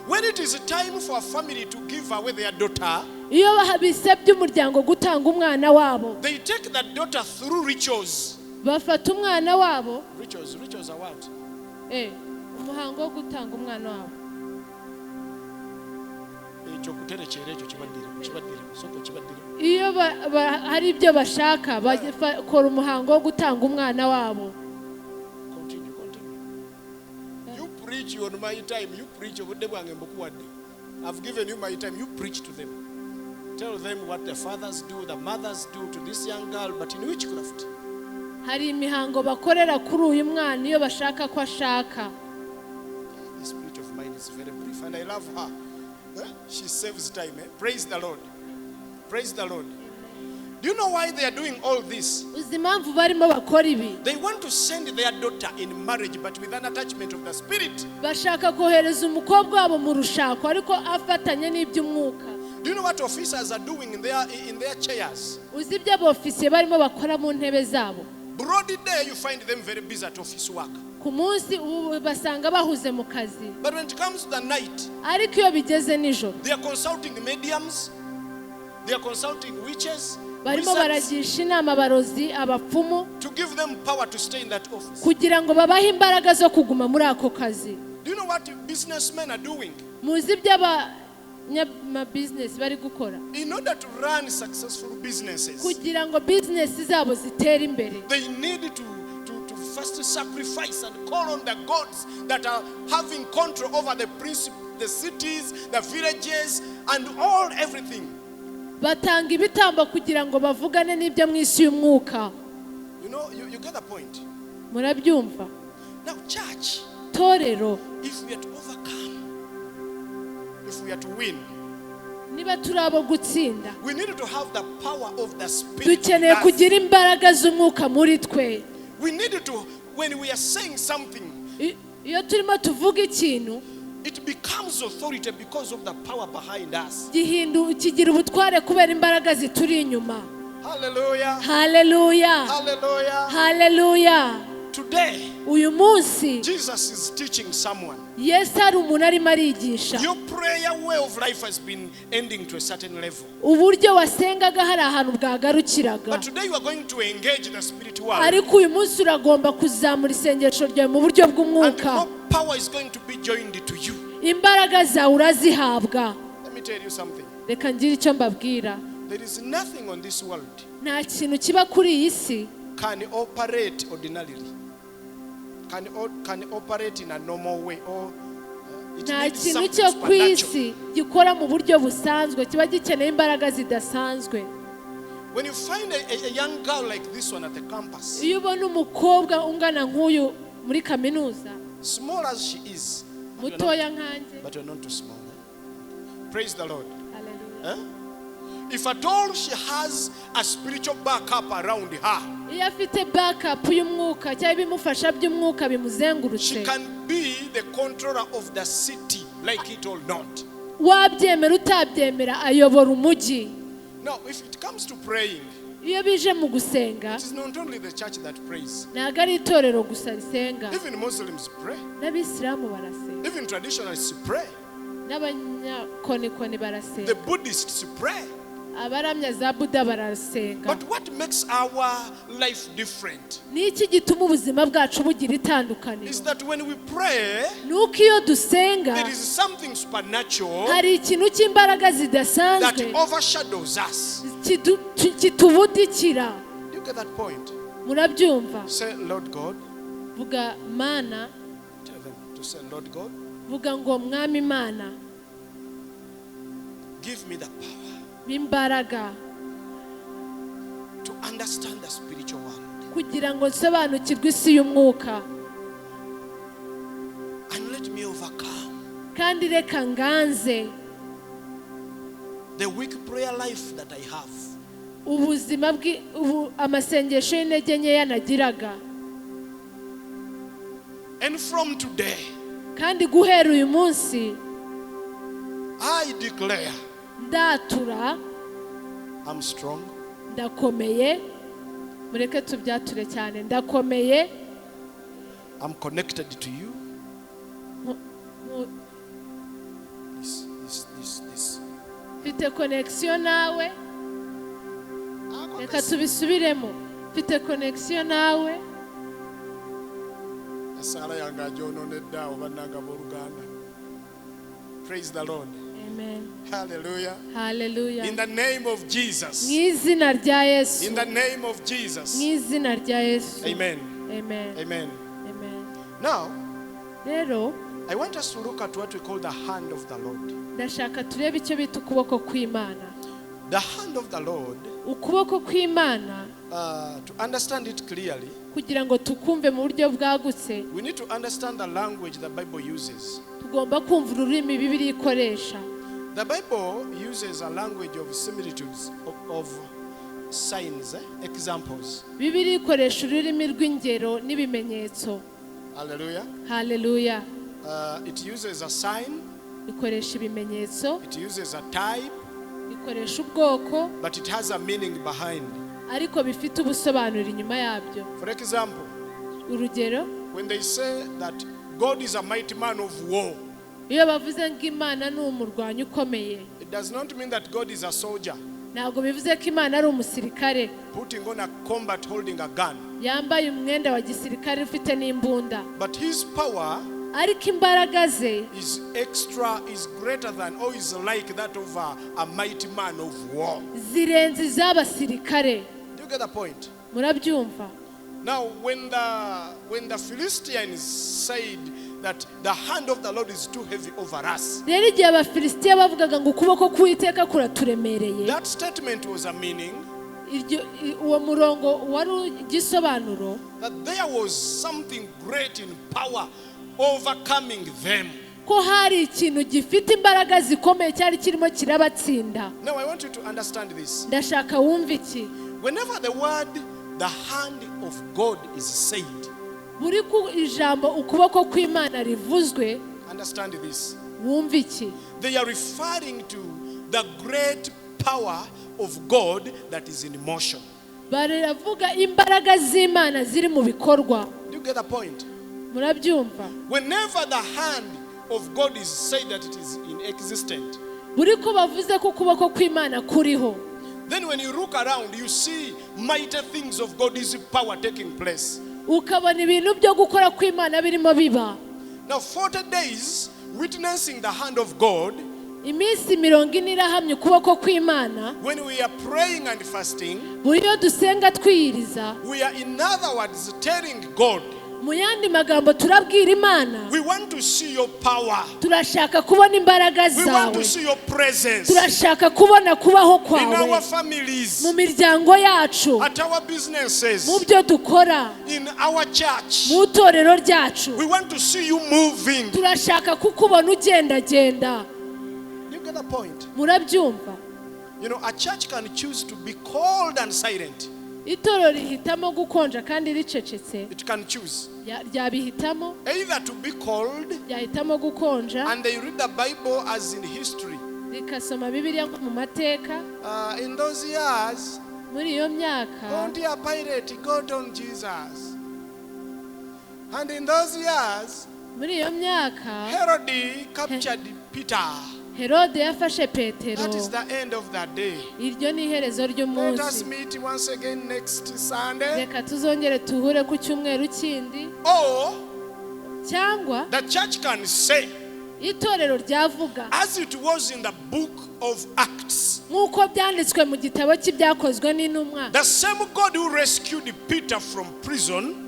When it is time for a family to give away their daughter, iyo bisabye umuryango gutanga umwana wabo, they take that daughter through rituals. Bafata umwana wabo. Rituals, rituals are what? Umuhango wo gutanga umwana wabo. Ekyo kuterekyera ekyo kibaddire kibaddire soko kibaddire. Iyo hari ibyo bashaka bakora umuhango wo gutanga umwana wabo. Continue, continue. You preach on my time. You preach obudde bwange mbukuwadde. I've given you my time. You preach to them. Tell them what the fathers do, the mothers do to this young girl, but in witchcraft. Hari imihango bakorera kuri uyu mwana iyo bashaka ko ashaka. This speech of mine is very brief, and I love her. Eh? She saves time. Eh? Praise the Lord. Praise the Lord. Do you know why they are doing all this? Uzi impamvu barimo bakora ibi? They want to send their daughter in marriage, but with an attachment of the spirit. Bashaka kohereza umukobwa wabo mu rushako ariko afatanye n'iby'umwuka. Do you know what officers are doing in their chairs? Uzi ibyo abofisiye barimo bakora mu ntebe zabo? Broad day, you find them very busy at office work. Ku munsi ubu basanga bahuze mu kazi. But when it comes to the night, ariko iyo bigeze nijoro, they are consulting mediums, they are consulting witches, barimo wizards, baragisha inama abarozi abapfumu to give them power to stay in that office. Kugira ngo babahe imbaraga zo kuguma muri ako kazi. Do you know what businessmen are doing? Muzi ibyo abanyamabizinesi bari gukora? In order to run successful businesses, kugira ngo bizinesi zabo zitere imbere, they need to first sacrifice and call on the gods that are having control over the the cities, the villages, and all everything. Batanga ibitambo kugira ngo bavugane n'ibyo mu isi y'umwuka. You get the point. Murabyumva? Now, church, torero, if we are to overcome, if we are to win, niba turi abo gutsinda, we need to have the power of the Spirit in dukeneye us. Kugira imbaraga z'umwuka muri twe. We need to, when we are saying something, iyo turimo tuvuga ikintu, it becomes authority because of the power behind us. Kigira ubutware kubera imbaraga zituri inyuma. Hallelujah. Haleluya. Hallelujah. Haleluya. Today, uyu munsi, Jesus is teaching someone. Yesu hari umuntu arimo arigisha. Your prayer way of life has been ending to a certain level. Uburyo wasengaga hari ahantu bwagarukiraga. But today you are going to engage the spirit world. Ariko uyu munsi uragomba kuzamura isengesho ryawe mu buryo And bw'umwuka. more power is going to be joined to you. Imbaraga zawe urazihabwa. Let me tell you something. Reka ngire icyo mbabwira. There is nothing on this world nta kintu kiba kuri iyi si can operate ordinarily. Can operate in a normal way or it nta needs kintu something cyo ku supernatural. Isi gikora mu buryo busanzwe kiba gikeneye imbaraga zidasanzwe. When you find a young girl like this one at the campus, iyo ubona umukobwa ungana nk'uyu muri kaminuza, small as she is, mutoya nkanjye, but you're not too small. Eh? Praise the Lord. Hallelujah. Eh? If at all she has a spiritual backup around her, iyo afite backup y'umwuka cyangwa ibimufasha by'umwuka bimuzengurutse, she can be the controller of the city, like it or not. Wabyemera utabyemera ayobora umujyi. Now, if it comes to praying, iyo bije mu gusenga, it is not only the church that prays. Ntabwo ari itorero gusa risenga. Even Muslims pray. N'abisilamu barasenga. Even traditionalists pray. N'abanyakonikoni barasenga. The Buddhists pray. Abaramya za Buda barasenga. But what makes our life different ni iki gituma ubuzima bwacu bugira itandukaniro? Is that when we pray, ni uko iyo dusenga, there is something supernatural hari ikintu cy'imbaraga zidasanzwe that overshadows us. Kitubudikira. Do you get that point? Murabyumva? Say, "Lord God." Vuga Mana. Tell them to say, "Lord God, Vuga ngo Mwami Imana, Give me the power imbaraga to understand the spiritual world kugira ngo nsobanukirwe isi y'umwuka and let me overcome kandi reka nganze the weak prayer life that I have. Ubuzima bw'i- ubu amasengesho y'intege nkeya nagiraga. And from today, kandi guhera uyu munsi I declare ndatura I'm strong, ndakomeye mureke tubyature cyane ndakomeye. I'm connected to you. Mu- This, this, this, this. Mfite connection nawe reka tubisubiremo mfite connection nawe. Esaala yange agyonoonedde awo bannange abooluganda. Praise the Lord. Amen. Hallelujah. Hallelujah. In the name of Jesus. Mu izina rya Yesu. In the name of Jesus. Mu izina rya Yesu. Amen. Amen. Amen. Amen. Now, rero I want us to look at what we call the hand of the Lord. Ndashaka turebe icyo bita ukuboko kw'Imana. The hand of the Lord, ukuboko kw'Imana to understand it clearly, kugira ngo tukumve mu buryo bwagutse we need to understand the language the Bible uses. Tugomba kumva ururimi Bibiliya ikoresha. The Bible uses a language of similitudes, of signs, examples. Bibiliya ikoresha ururimi rw'ingero n'ibimenyetso. Hallelujah. Haleluya. It uses a sign, ikoresha ibimenyetso it uses a type, ikoresha ubwoko but it has a meaning behind. Ariko bifite ubusobanuro inyuma yabyo. For example, urugero when they say that God is a mighty man of war, iyo bavuze ngo Imana ni umurwanyi ukomeye it does not mean that God is a soldier ntabwo bivuze ko Imana ari umusirikare putting on a combat holding a gun. Yambaye umwenda wa gisirikare ufite n'imbunda. But his power ariko imbaraga ze is extra, is greater than, or is like that of a mighty man of war. Zirenze iz'abasirikare. Do you get the point? Murabyumva? Now, when the Philistines said that the hand of the Lord is too heavy over us, rero igihe Abafilisitiya bavugaga ngo ukuboko k'Uwiteka kuraturemereye that statement was a meaning iryo i- uwo murongo wari igisobanuro that there was something great in power overcoming them. Ko hari ikintu gifite imbaraga zikomeye cyari kirimo kirabatsinda. Now, I want you to understand this. Ndashaka wumve iki. Whenever the word "the hand of God" is said, buri ku ijambo ukuboko kw'Imana rivuzwe understand this. Wumve iki. They are referring to the great power of God that is in motion. Baravuga imbaraga z'Imana ziri mu bikorwa. Do you get the point? Murabyumva? Whenever the hand of God is said that it is inexistent, buri ko bavuze ko ukuboko kw'Imana kuriho then when you look around, you see mighty things of God's power taking place. Ukabona ibintu byo gukora kw'Imana birimo biba. Now, 40 days witnessing the hand of God, iminsi mirongo ine irahamya ukuboko kw'Imana when we are praying and fasting, buri iyo dusenga twiyiriza we are, in other words, telling God, mu yandi magambo turabwira Imana we want to see your power. Turashaka kubona imbaraga We want zawe to see your presence turashaka kubona kubaho in kwawe our families, mu miryango yacu at our businesses, mu byo dukora in our church. Mu itorero ryacu. We want to see you moving. Turashaka kukubona ugendagenda. You get the point? Murabyumva? A church can choose to be cold and silent. Itorero rihitamo gukonja kandi ricecetse. It can choose Rya- ryabihitamo either to be cold ryahitamo gukonja and they read the Bible as in history. Rikasoma Bibiliya nko mu mateka. In those years, muri iyo myaka Pontius Pilate got on Jesus. And in those years, muri iyo myaka Herod captured Peter. Herode yafashe Petero. That is the end of that day. Iryo ni iherezo Let us ry'umunsi. Meet once again next Sunday. Reka tuzongere tuhure ku cyumweru kindi. Or cyangwa the church can say, itorero ryavuga as it was in the book of Acts, nk'uko byanditswe mu gitabo cy'Ibyakozwe n'Intumwa the same God who rescued Peter from prison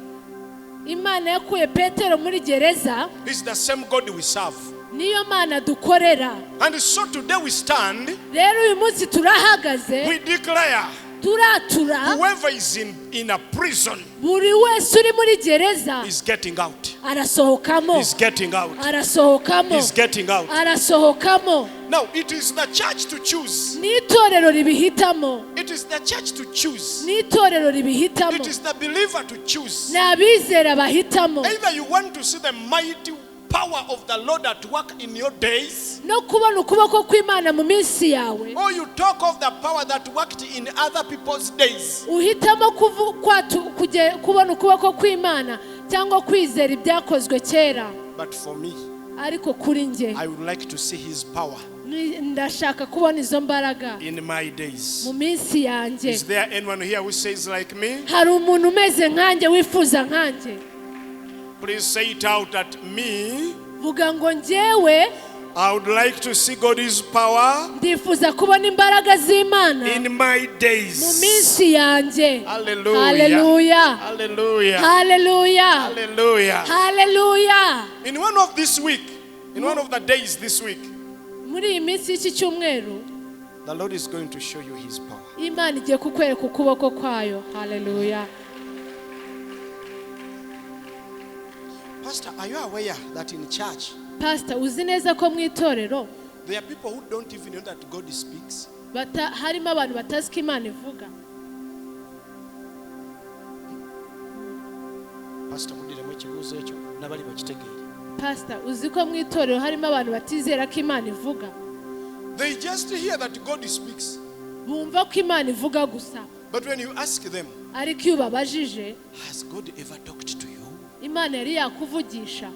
Imana yakuye Petero muri gereza is the same God we serve. Niyo Mana dukorera. And so today we stand, Rero uyu munsi turahagaze, we declare, turatura, whoever is in a prison buri wese uri muri gereza is getting out. arasohokamo. Is getting out. Arasohokamo. Is getting out. Arasohokamo. Now, it is the church to choose. Ni itorero ribihitamo. It is the church to choose. Ni itorero ribihitamo. It is the believer to choose. Ni abizera bahitamo. Either you want to see the mighty power of the Lord at work in your days, No kubona ukuboko kw'Imana mu minsi yawe, or you talk of the power that worked in other people's days. Uhitamo kubona ukuboko kw'Imana cyangwa kwizera ibyakozwe kera. But for me, Ariko kuri njye, I would like to see his power ndashaka kubona izo mbaraga in my days. mu minsi yanjye. Is there anyone here who says like me? Hari umuntu umeze nkanjye wifuza nkanjye? Please say it out at me. Vuga ngo njyewe, I would like to see God's power ndifuza kubona imbaraga z'Imana in my mu days. minsi yanjye. Hallelujah. Haleluya. Hallelujah. Haleluya. Hallelujah. Haleluya. In one of this week, in one of the days this week, Muri iyi minsi y'iki cyumweru, the Lord is going to show you his power. Imana igiye kukwereka ukuboko kwayo. Haleluya. Pastor, are you aware that in church, Pastor, uzi neza ko mu itorero there are people who don't even know that God speaks? Harimo abantu batazi ko Imana ivuga? Pastor, mudiremu ekibuuzo ekyo n'abali bakitegeere. Pastor, uzi ko mu itorero harimo abantu batizera ko Imana ivuga? They just hear that God speaks. Bumva ko Imana ivuga gusa. But when you ask them, Ariko iyo ubabajije, has God ever talked to you? Imana yari yakuvugisha?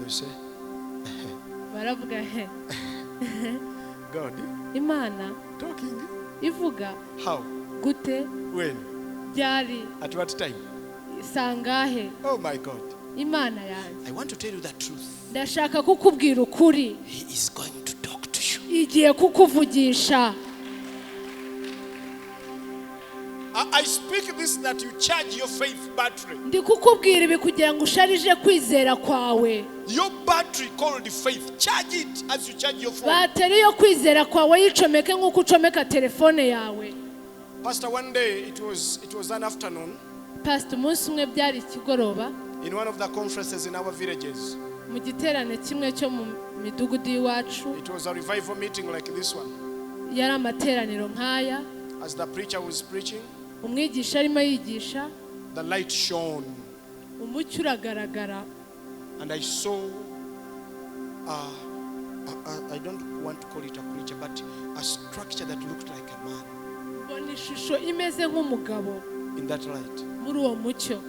They say, Baravuga he, God Imana talking? ivuga? How? Gute? When? Byari At what time? Sangahe? Oh my God. Imana yanjye. I want to tell you the truth. Ndashaka kukubwira ukuri. He is going to talk to you. Igiye kukuvugisha. I speak this that you charge your faith battery. Ndi kukubwira ibi kugira ngo usharije kwizera kwawe. Your battery called faith. Charge it as you charge your phone. Bateri yo kwizera kwawe yicomeke nk'uko ucomeka telefone yawe. Pastor, one day it was an afternoon Pastor, umunsi umwe byari ikigoroba, in one of the conferences in our villages. Mu giterane kimwe cyo mu midugudu y'iwacu. It was a revival meeting like this one. Yari amateraniro nk'aya. As the preacher was preaching, Umwigisha arimo yigisha, the light shone, umucyo uragaragara, and I saw. I don't want to call it a creature, but a structure that looked like a man mbona ishusho imeze nk'umugabo in that light. Muri uwo mucyo.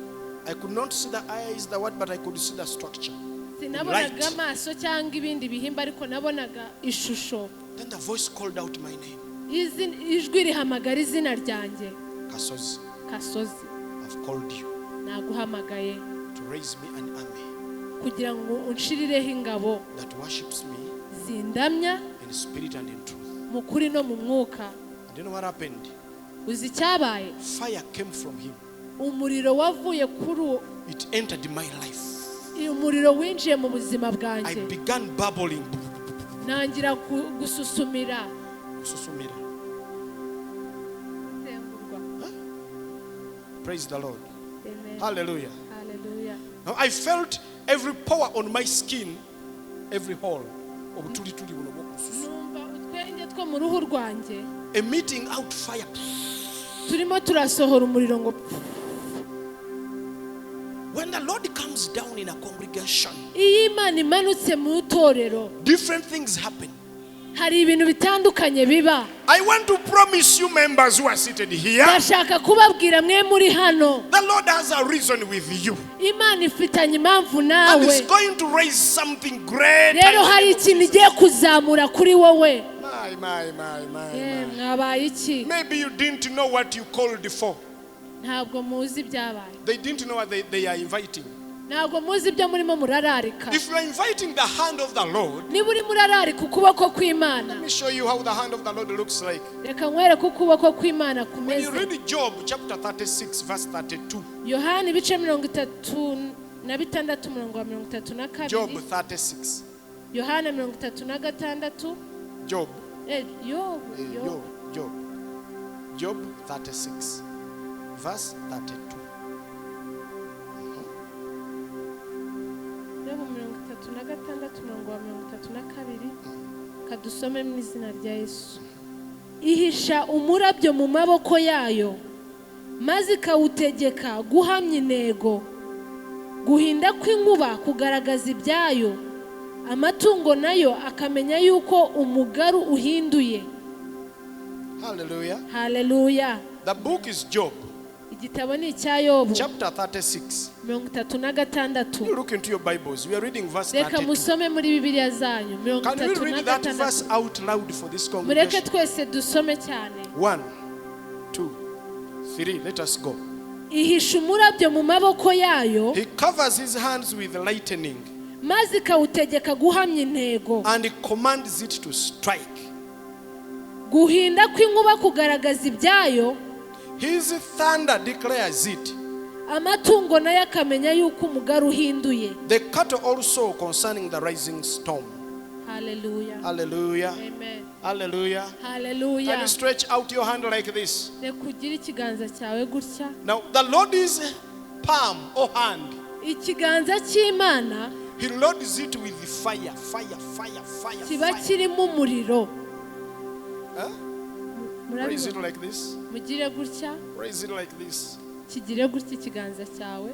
I could not see the eyes, the what, but I could see the structure. Sinabonaga Light. Amaso cyangwa ibindi bihimba, ariko nabonaga ishusho. Then the voice called out my name, Ijwi rihamagara izina ryanjye. Kasozi. Kasozi, I've called you naguhamagaye to raise me an army kugira ngo unshirireho ingabo that worships me zindamya in spirit and in truth. Mu kuri no mu mwuka. And you know what happened? Uzi icyabaye? Fire came from him. Umuriro wavuye kuri uwo. It entered my life. Umuriro winjiye mu buzima I bwanjye. Began bubbling. Ntangira gususumira. Susumira. Gutengurwa. Praise the Lord. Amen. Hallelujah. Hallelujah. Now I felt every pore on my skin, every hole. Obutulituli buno bw'okususu. Numva utwenge two mu ruhu rwanjye Emitting out fire. Turimo turasohora umuriro ngo pfu. When the Lord comes down in a congregation, Iyo Imana imanutse mu itorero, different things happen. Hari ibintu bitandukanye biba. I want to promise you, members who are seated here, Ndashaka kubabwira mwe muri hano, the Lord has a reason with you. Imana ifitanye impamvu And nawe. it's going to raise something great. Rero hari ikintu igiye kuzamura kuri wowe. My, my, my, my, Eh, my. mwabaye iki? Maybe you didn't know what you called for. Ntabwo muzi ibyabaye. They didn't know what they are inviting. Ntabwo muzi ibyo murimo murararika. If you are inviting the hand of the Lord, Niba urimo urararika ukuboko kw'Imana, let me show you how the hand of the Lord looks like. Reka nkwereke uko ukuboko kw'Imana When you kumeze. Read Job chapter 36, verse 32, Yohani ibice 36 umurongo wa 32. Job 36, Yohana 36. Job. Yobu. Yobu. Job. Job 36, verse 32. Yobu 36 umurongo wa 32, kadusome mu izina rya Yesu. Ihisha umurabyo mu maboko yayo, maze ikawutegeka guhamya intego. Guhinda kw'inkuba kugaragaza ibyayo, amatungo nayo akamenya yuko umugaru uhinduye. Hallelujah. Haleluya. The book is Job, Igitabo ni icya Yobu, chapter 36. 36. You look into your Bibles. We are reading verse Reka 32. musome muri Bibiliya zanyu, mirongo Can we itatu na read that gatandatu. verse out loud for this Mureke congregation? twese dusome cyane. 1, 2, 3. Let us go. Ihisha umurabyo mu maboko yayo, He covers his hands with lightning maze ikawutegeka guhamya intego. and he commands it to strike. Guhinda kw'inkuba kugaragaza ibyayo, His thunder declares it. amatungo nayo akamenya yuko umugaru uhinduye. The cattle also concerning the rising storm. Haleluya. Hallelujah. Amen. Hallelujah. Can Haleluya. you stretch out your hand like this? Reka ugire ikiganza cyawe gutya. Now, the Lord's palm or hand, Ikiganza cy'Imana He loads it with fire, fire, fire, fire, kiba fire. kirimo umuriro. Huh? Raise it Murabibona? like this. Mugire gutya, Raise it like this. kigire gutya ikiganza cyawe.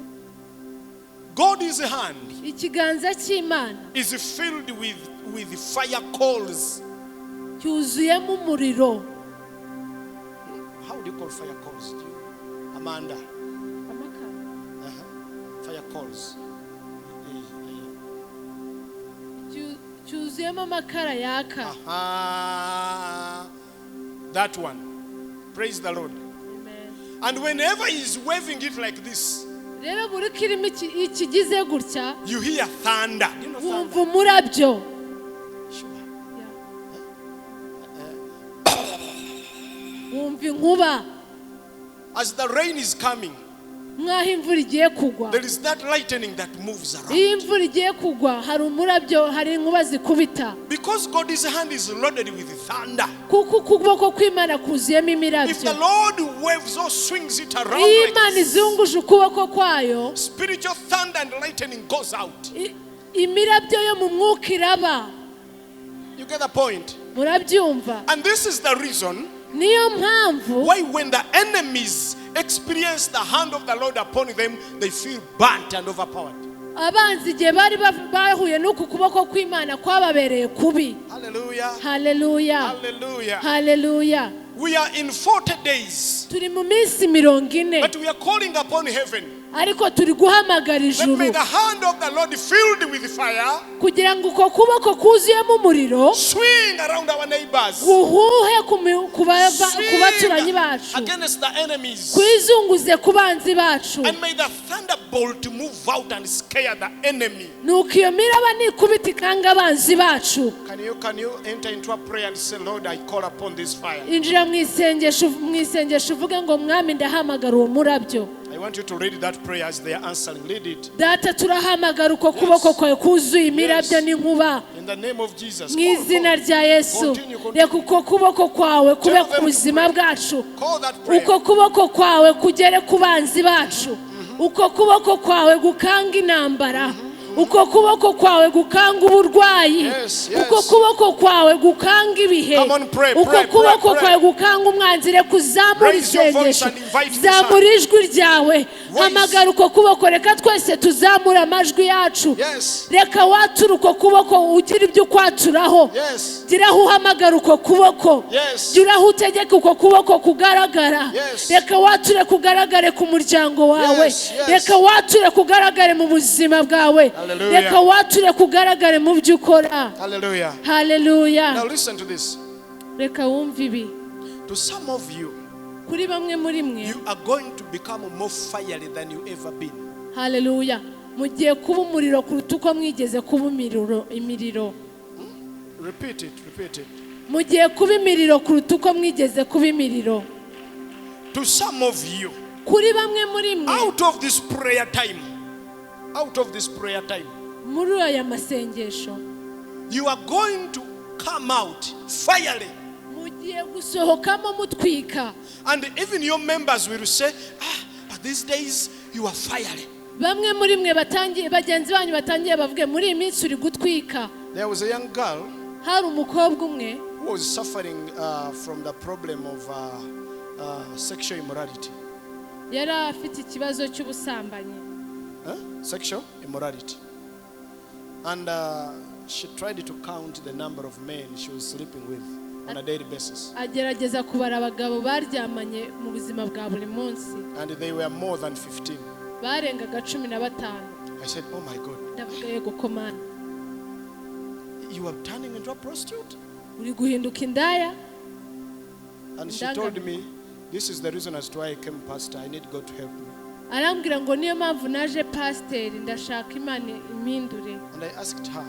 God's hand Ikiganza cy'Imana is filled with fire coals. cyuzuyemo umuriro. How do you call fire coals? Do you? Amanda. Amakara. Uh-huh. Fire coals. Cyuzuyemo amakara yaka. Uh-huh. That one. Praise the Lord. Amen. And whenever he's waving it like this, Rero buri uko irimo ikigize gutya, you hear thunder. Do you know thunder? wumva umurabyo. Sure. Wumva inkuba. As the rain is coming, Nk'aho imvura igiye kugwa. there is that lightning that moves around. Iyo imvura igiye kugwa hari umurabyo, hari inkuba zikubita. Because God's hand is loaded with thunder. Kuko ukuboko kw'Imana kuzuyemo If the imirabyo. Lord waves or swings it around, Iyo like Imana this, izunguje ukuboko kwayo, spiritual thunder and lightning goes out. Imirabyo yo mu mwuka iraba. You get the point? Murabyumva? And this is the reason Niyo mpamvu why when the enemies experience the hand of the Lord upon them, they feel burnt and overpowered. Abanzi igihe bari bahuye n'uku kuboko kw'Imana kwababereye kubi. Hallelujah. Haleluya. Hallelujah. Haleluya. We are in 40 days, Turi mu minsi 40, but we are calling upon heaven. ariko turi guhamagara That may ijuru the hand of the Lord filled with fire kugira ngo uko kuboko kuzuyemo umuriro swing around our neighbors, guhuhe ku baturanyi swing bacu, against the enemies, kwizunguze ku banzi bacu. and may the thunderbolt move out and scare the enemy. Nuko iyo miraba nikubita ikanga abanzi bacu. Can you enter into a prayer and say, Lord, I call upon this fire? Injira mu isengesho uvuge ngo mwami ndahamagara uwo murabyo. I want you to read that prayer as they are answering. Read it. Data turahamagara uko kuboko kwawe kuzuye imirabyo Yes. n'inkuba. In the name of Jesus. Mu Call, izina call. rya Yesu, Continue, continue. reka uko kuboko kwawe kube Tell ku them to buzima pray. bwacu. Call that prayer. Uko kuboko kwawe kugere ku banzi bacu. Uko kuboko kwawe gukanga intambara. Uko kuboko kwawe gukanga uburwayi. Yes, yes. Uko kuboko kwawe gukanga ibihe. Come on, pray, Uko pray, pray, kuboko pray. kwawe gukanga umwanzi. Reka uzamure Raise your voice isengesho. and invite the Zamura ijwi ryawe. Hamagara uko kuboko. Reka twese tuzamure amajwi yacu. Yes. Reka wature uko kuboko, ugire ibyo ukwaturaho. Yes. Gira aho uhamagara uko kuboko. Yes. Gira aho utegeka uko kuboko kugaragara. Yes. Reka wature kugaragare ku muryango wawe. Yes, yes. Reka wature kugaragare mu buzima bwawe. Hallelujah. Reka wature kugaragare mu byo ukora. Hallelujah. Haleluya. Now listen to this. Reka wumve ibi. To some of you, Kuri bamwe muri mwe, you are going to become more fiery than you ever been. haleluya, mugiye kuba umuriro kuruta uko mwigeze kuba imiriro. Repeat it, repeat it. Mugiye kuba imiriro kuruta uko mwigeze kuba imiriro. To some of you, Kuri bamwe muri mwe, out of this prayer time, out of this prayer time, muri aya masengesho, You are going to come out fiery. Mugiye gusohokamo mutwika. And even your members will say, "Ah, but these days you are fiery." Bamwe muri mwe batangiye bagenzi banyu batangiye bavuge muri iyi minsi uri gutwika. There was a young girl Hari umukobwa umwe who was suffering from the problem of sexual immorality. Yari afite ikibazo cy'ubusambanyi. Huh? Sexual immorality. And she tried to count the number of men she was sleeping with on a daily basis. Agerageza kubara abagabo baryamanye mu buzima bwa buri munsi. And they were more than 15. Barengaga 15. I said, "Oh my God, Ndavuga yego ko Mana, you are turning into a prostitute?" uri guhinduka indaya. And she told me, "This is the reason as to why I came, Pastor. I need God to help me." Arambwira ngo niyo mpamvu naje pasiteri ndashaka Imana impindure. And I asked her,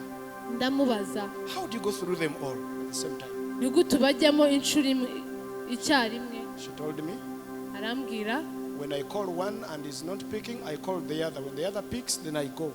Ndamubaza, "How do you go through them all at the same time?" ni gute ubajyamo inshuro imwe icyarimwe? She told me, Arambwira, "When I call one and is not picking, I call the other. When the other picks, then I go."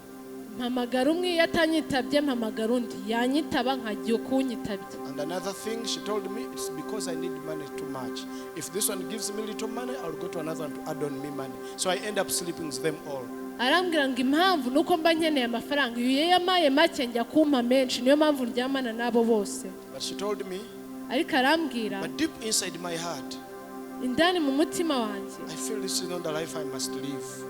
Mpamagara umwe iyo atanyitabye mpamagara undi yanyitaba nkajya kunyitabye. And another thing she told me, it's because I need money too much. If this one gives me little money, I'll go to another one to add on me money. So I end up sleeping with them all. Arambwira ngo impamvu ni uko mba nkeneye amafaranga iyo yampaye make njya kumpa menshi niyo mpamvu ndyamana n'abo bose. But she told me, Ariko arambwira, "But deep inside my heart, indani mu mutima wanjye, I feel this is not the life I must live.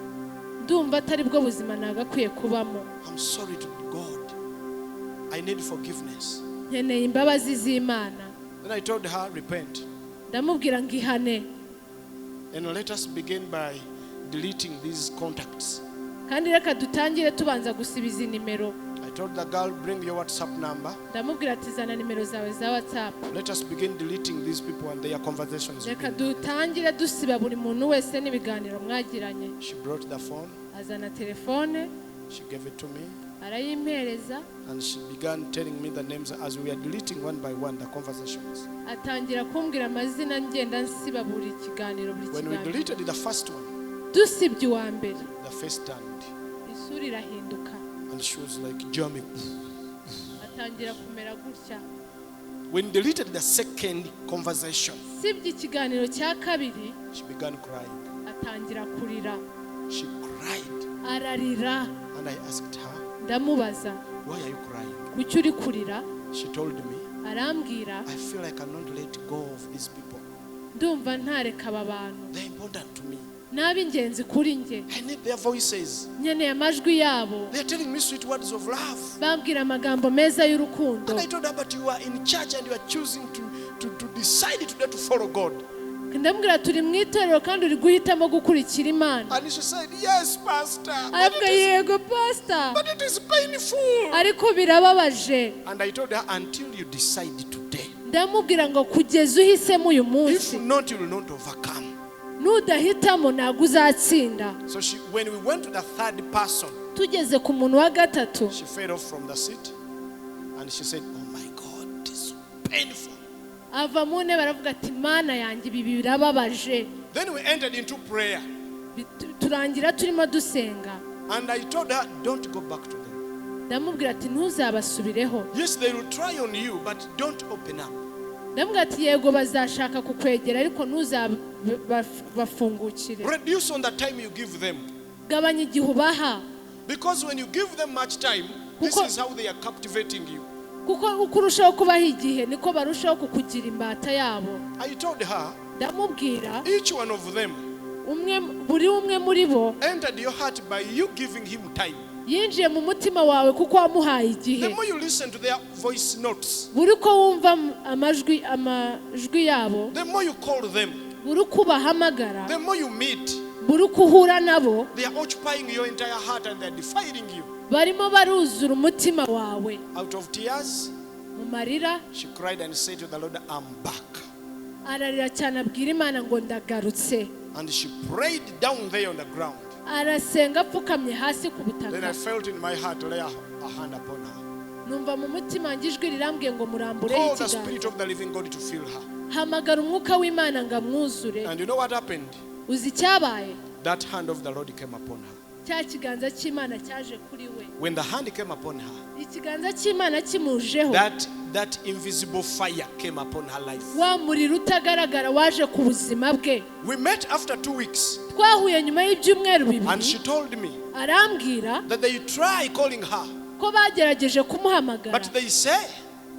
Ndumva atari bwo buzima nagakwiye kubamo. I'm sorry to God. I need forgiveness." Nkeneye imbabazi z'Imana. Then I told her, "Repent. Ndamubwira ngo ihane. And let us begin by deleting these contacts." Kandi reka dutangire tubanza gusiba izi nimero. I told the girl, "Bring your WhatsApp number. Ndamubwira ati zana nimero zawe za WhatsApp. Let us begin deleting these people and their conversations." Reka dutangire dusiba buri muntu wese n'ibiganiro mwagiranye. She brought the phone. Azana telefone. She gave it to me. Arayimpereza. And she began telling me the names as we are deleting one by one the conversations. Atangira kumbwira amazina ngenda nsiba buri kiganiro buri When we kiganiro. deleted the first one, Dusibye uwa mbere, the face turned. Isura irahinduka. And she was like jumping. Atangira kumera gutya. When deleted the second conversation, Sibye ikiganiro cya kabiri, she began crying. Atangira kurira. She cried. Ararira. And I asked her, Ndamubaza, "Why are you crying?" kuki uri kurira? She told me, Arambwira, "I feel I cannot let go of these people. ndumva ntareka aba bantu. They're important to me. Ni ab'ingenzi kuri njye. I need their voices. Nkeneye amajwi yabo. They're telling me sweet words of love." Bambwira amagambo meza y'urukundo. And I told her, "But you are in church and you are choosing to decide today to follow God." Ndamubwira turi mu itorero kandi uri guhitamo gukurikira Imana. And she said, "Yes, Pastor. But Aravuga it is, yego pastor, but it is painful." ariko birababaje. And I told her, "Until you decide today, Ndamubwira ngo kugeza uhisemo uyu if munsi, not, you will not overcome." nudahitamo ntabwo uzatsinda. So when we went to the third person, Tugeze ku muntu wa gatatu, she fell off from the seat and she said, "Oh my God, this is painful." ava mu ntebe aravuga ati Mana yanjye ibi birababaje. Then we entered into prayer. Turangira turimo dusenga. And I told her, "Don't go back to them. Ndamubwira ati ntuzabasubireho. Yes, they will try on you, but don't open up." Ndamubwira ati yego bazashaka kukwegera ariko ntuzabafungukire. Reduce on the time you give them. Gabanya igihe ubaha. Because when you give them much time, this is how they are captivating you. Kuko uko urushaho kubaha igihe niko barushaho kukugira imbata yabo. I told her, Ndamubwira, each one of them umwe buri umwe muri bo entered your heart by you giving him time. Yinjiye mu mutima wawe kuko wamuhaye igihe. The more you listen to their voice notes, Buri uko wumva amajwi yabo, the more you call them, buri uko ubahamagara, the more you meet, buri uko uhura nabo, they are occupying your entire heart and they are defiling you. Barimo baruzura umutima wawe. Out of tears, Mu marira, she cried and said to the Lord, "I'm back." ararira cyane abwira Imana ngo ndagarutse. And she prayed down there on the ground. Arasenga apfukamye hasi ku Then butaka. I felt in my heart lay a hand upon her. Numva mu mutima wanjye ijwi rirambwiye ngo murambureho Call the ikiganza. Spirit of the living God to fill her. Hamagara umwuka w'Imana ngo amwuzure. And you know what happened? Uzi icyabaye? That hand of the Lord came upon her. Cya kiganza cy'Imana cyaje kuri we. When the hand came upon her, Ikiganza cy'Imana kimujeho, that invisible fire came upon her life. Wa muriro utagaragara waje ku buzima bwe. We met after 2 weeks, Twahuye nyuma y'ibyumweru and 2. she told me Arambwira that they try calling her, ko bagerageje kumuhamagara, but they say,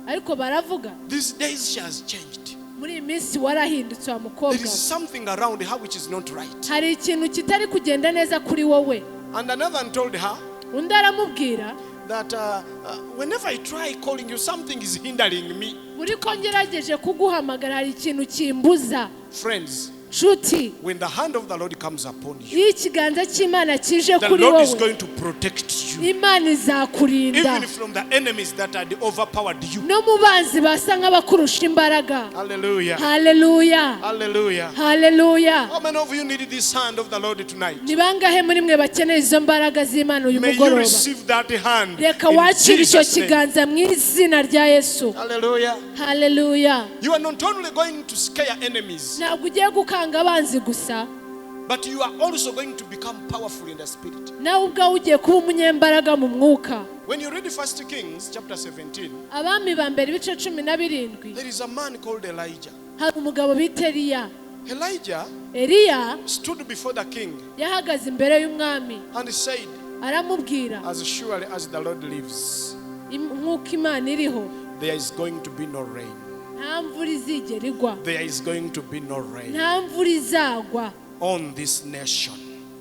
ariko baravuga, "These days she has changed. "Muri iyi minsi warahindutse wa mukobwa There we. is something around her which is not right." Hari ikintu kitari kugenda neza kuri wowe." And another one told her Undi aramubwira, that whenever I try calling you, something is hindering me. "Buri ko ngerageje kuguhamagara hari ikintu kimbuza." Friends, Nshuti, when the hand of the Lord comes upon you, iyo ikiganza cy'Imana kije the kuri Lord is wowe, going to protect you, Imana izakurinda, even from the enemies that had overpowered you. no mu banzi basa nk'abakurusha imbaraga. Hallelujah. Haleluya. Hallelujah. Haleluya. How many of you need this hand of the Lord tonight? Ni bangahe muri mwe bakeneye izo mbaraga z'Imana uyu May you mugoroba? receive that hand Reka in wakire icyo Jesus' name. kiganza mu izina rya Yesu. Hallelujah. Haleluya. You are not only going to scare enemies, Ntabwo ugiye gukanga abanzi gusa, but you are also going to become powerful in the spirit. Nawe ubwawe ugiye kuba umunyembaraga mu mwuka. When you read First Kings chapter 17, Abami ba mbere ibice 17, there is a man called Elijah. Hari umugabo bita Eliya. Elijah Eliya stood before the king yahagaze imbere y'umwami, and said, aramubwira, "As surely as the Lord lives, "Nk'uko Imana iriho, there is going to be no rain. Nta mvura izigera igwa. There is going to be no rain Nta mvura izagwa on this nation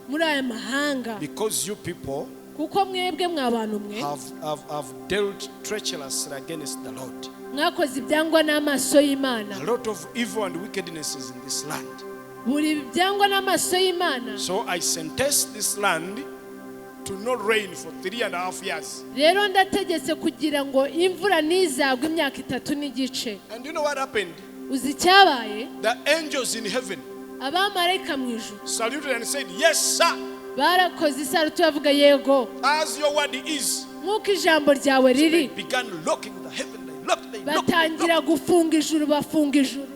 muri aya mahanga, because you people kuko mwebwe mwa bantu mwe have dealt treacherously against the Lord. Mwakoze ibyangwa n'amaso y'Imana." A lot of evil and wickedness is in this land. Buri byangwa n'amaso y'Imana. So I sentence this land to not rain for 3.5 years." Rero ndategetse kugira ngo imvura ntizagwe imyaka 3.5. And you know what happened? Uzi icyabaye? The angels in heaven Abamarayika mu ijuru saluted and said, "Yes, sir, barakoze isaruti bavuga, "Yego, as your word is." nk'uko ijambo ryawe So they riri." began locking the heaven. They locked, they locked, they Batangira locked. Gufunga ijuru, bafunga ijuru.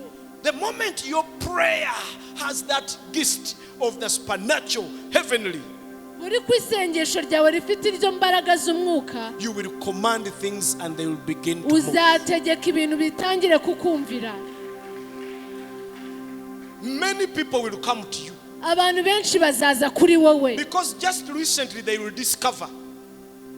The moment your prayer has that gist of the supernatural, heavenly, Buri ku isengesho ryawe rifite iryo mbaraga z'umwuka, you will command things and they will begin to move. Uzategeka ibintu bitangire kukumvira. Many people will come to you Abantu benshi bazaza kuri wowe, because just recently they will discover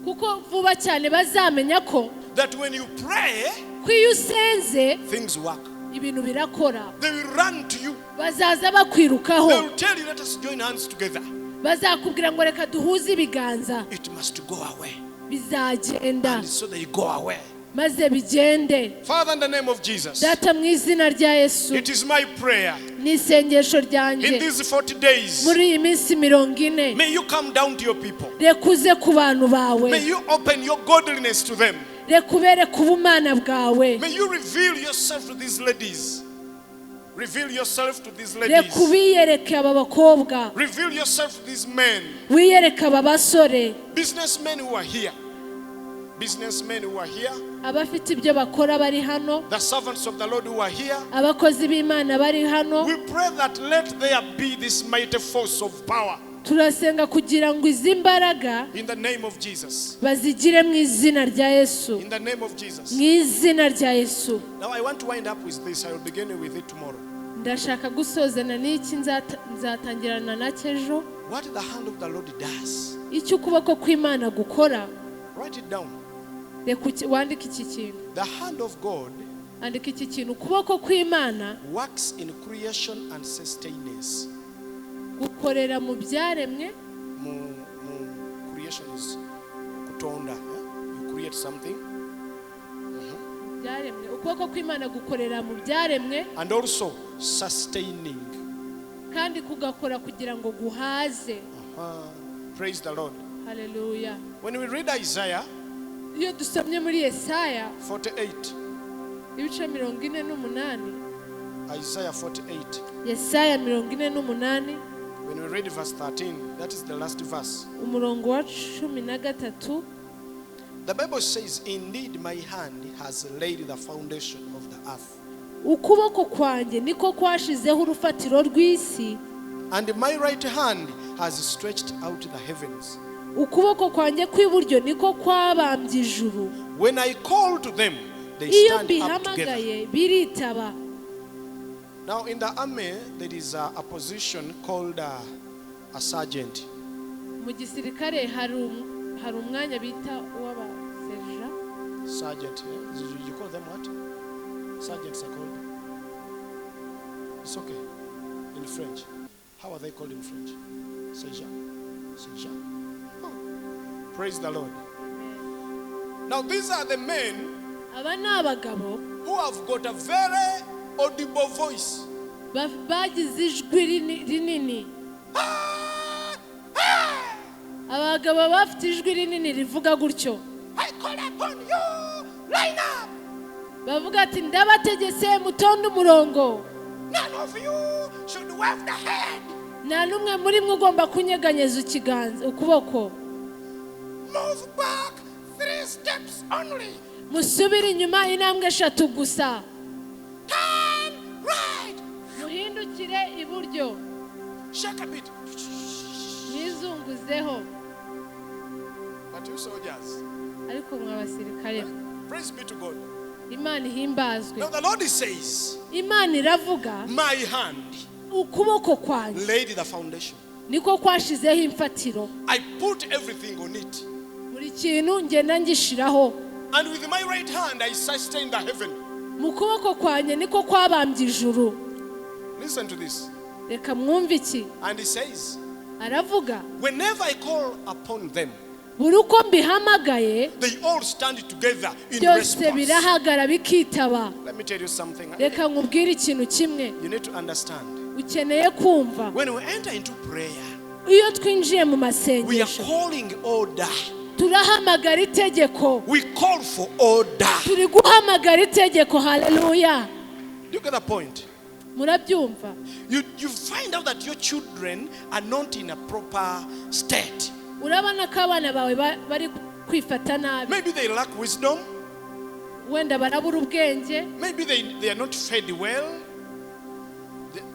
kuko vuba cyane bazamenya ko that when you pray, ko iyo usenze, things work. Ibintu birakora. They will run to you. Bazaza bakwirukaho. They will tell you, "Let us join hands together." Bazakubwira ngo, "Reka duhuze ibiganza." It must go away. Bizagenda. And so they go away. Maze bigende. Father, in the name of Jesus, Data, mu izina rya Yesu, it is my prayer ni isengesho ryanjye, in these 40 days, muri iyi minsi 40, may you come down to your people. Reka uze ku bantu bawe. May you open your godliness to them. Reka ubereke ubumana bwawe. May you reveal yourself to these ladies. Reveal yourself to these Reka ladies. ubiyereke aba bakobwa. Reveal yourself to these men. Wiyereke aba basore. Businessmen who are here. Businessmen who are here. Abafite ibyo bakora bari hano. The servants of the Lord who are here. Abakozi b'Imana bari hano. We pray that let there be this mighty force of power Turasenga kugira ngo izi mbaraga in the name of Jesus. bazigire mu izina rya Yesu. In the name of Jesus. Mu izina rya Yesu. Now I want to wind up with this. I will begin with it tomorrow. Ndashaka gusozana n'iki, nzatangirana nacyo ejo. What the hand of the Lord does. Icyo ukuboko kw'Imana gukora. Write it down. Reka wandike iki kintu. The hand of God Andika iki kintu: ukuboko kw'Imana works in creation and sustenance. Gukorera mu byaremwe. Mu creation is kutonda. Eh? You create something. Byaremwe, ukuboko kw'Imana gukorera mu byaremwe, And also sustaining. Kandi kugakora kugira ngo guhaze. Praise the Lord. Haleluya. When we read Isaiah Iyo dusomye muri Yesaya 48, ibice 48, Isaiah 48, Yesaya 48, when we read verse 13, that is the last verse. Umurongo wa 13, The Bible says, "Indeed, my hand has laid the foundation of the earth "Ukuboko kwanjye niko kwashizeho urufatiro rw'isi, And my right hand has stretched out the heavens. Ukuboko kwanjye kw'iburyo niko kwabambye ijuru. When I call to them, they Iyo stand up together. mbihamagaye biritaba. Now, in the army, there is a position called a sergeant. Mu gisirikare hari umwanya bita uw'abaserija. Sergeant, yeah? You call them what? Sergeants are called. It's okay. In French. How are they called in French? Sergeant. Sergeant. Oh. Praise the Lord. Now, these are the men Aba ni abagabo who have got a very audible voice. Bagize ijwi rinini. Abagabo bafite ijwi rinini rivuga gutyo. I call upon you. Line up. Bavuga ati ndabategetse mutonde umurongo. None of you should wave the hand. Nta n'umwe muri mwe ugomba kunyeganyeza ikiganza ukuboko. Move back three steps only. Musubire inyuma intambwe eshatu gusa. Turn right. Muhindukire iburyo. Shake a bit. Mwizunguzeho. But you soldiers, Ariko mwa basirikare, praise be to God. Imana ihimbazwe. Now the Lord says, Imana iravuga, my hand ukuboko kwanjye laid the foundation. Niko kwashizeho imfatiro. I put everything on it. Buri kintu ngenda ngishiraho. And with my right hand, I sustain the heaven. Mu kuboko kwanjye niko kwabambye ijuru. Listen to this. Reka mwumve iki. And he says, Aravuga, whenever I call upon them, buri uko mbihamagaye, they all stand together in byose response. Birahagara bikitaba. Let me tell you something. Reka nkubwire ikintu kimwe. You need to understand. Ukeneye kumva. When we enter into prayer, Iyo twinjiye mu we are masengesho, calling order. Turahamagara itegeko. We call for order. Turi guhamagara itegeko. Haleluya. Do you get the point? Murabyumva? You find out that your children are not in a proper state. Urabona ko abana bawe bari kwifata nabi. Maybe they lack wisdom. Wenda barabura ubwenge. Maybe they are not fed well.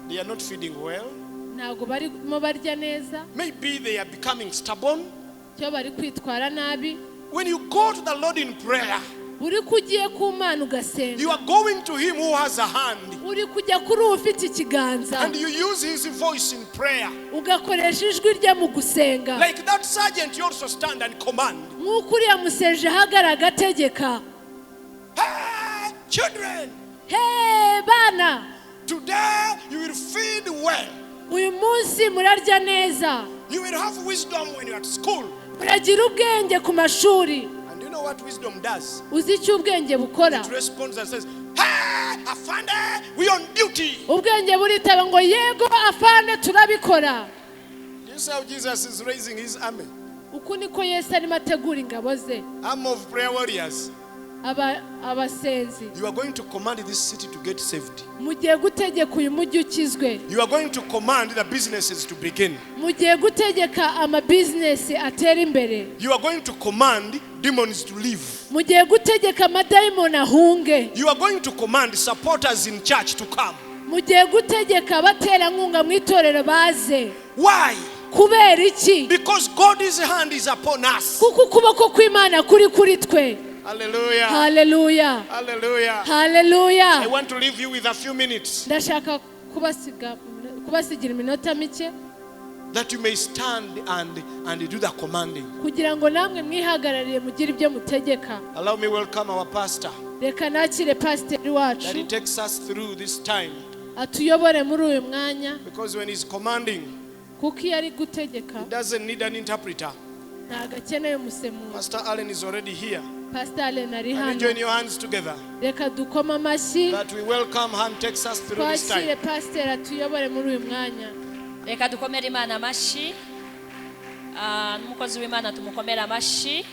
They are not feeding well. Ntabwo barimo barya neza. Maybe they are becoming stubborn. Cyo bari kwitwara nabi. When you go to the Lord in prayer, Buri ko ugiye ku Mana ugasenga, you are going to Him who has a hand. Uri kujya kuri uwo ufite ikiganza. And you use His voice in prayer. Ugakoresha ijwi rye mu gusenga. Like that sergeant, you also stand and command. Nk'uko uriya museje ahagarara agategeka. Hey, children, He bana, today you will feed well. Uyu munsi murarya neza. You will have wisdom when you're at school. Muragira ubwenge ku mashuri. And you know what wisdom does? Uzi icyo ubwenge bukora? It responds and says, "Hey, Afande, we on duty." Ubwenge buritaba ngo yego afande turabikora. Do you see how Jesus is raising his army? Uku niko Yesu arimo ategura ingabo ze. Arm of prayer warriors. Abasenzi. You are going to command this city to get saved. Mugiye gutegeka uyu mujyi ukizwe. You are going to command the businesses to begin. Mugiye gutegeka amabizinesi atera imbere. You are going to command demons to leave. Mugiye gutegeka amadayimoni ahunge. You are going to command supporters in church to come. Mugiye gutegeka abaterankunga mu itorero baze. Why? Kubera iki? Because God's hand is upon us. Kuko ukuboko kw'Imana kuri kuri twe. Hallelujah. Haleluya. Hallelujah. Haleluya. I want to leave you with a few minutes Ndashaka kubasigira iminota mike that you may stand and do the commanding. Kugira ngo namwe mwihagararire mugire ibyo mutegeka. Allow me welcome our pastor Reka nakire pasiteri wacu that he takes us through this time, atuyobore muri uyu mwanya. Because when he's commanding, Kuko iyo ari gutegeka, he doesn't need an interpreter. Ntabwo akeneye umusemuzi. Pastor Allen is already here. Pastor Allen ari Can you hano. join your hands together Reka dukome amashyi that we welcome her and takes us through this twakire time. pasiteri atuyobore muri uyu mwanya. Reka dukomere Imana amashyi. N'umukozi w'Imana tumukomere amashyi.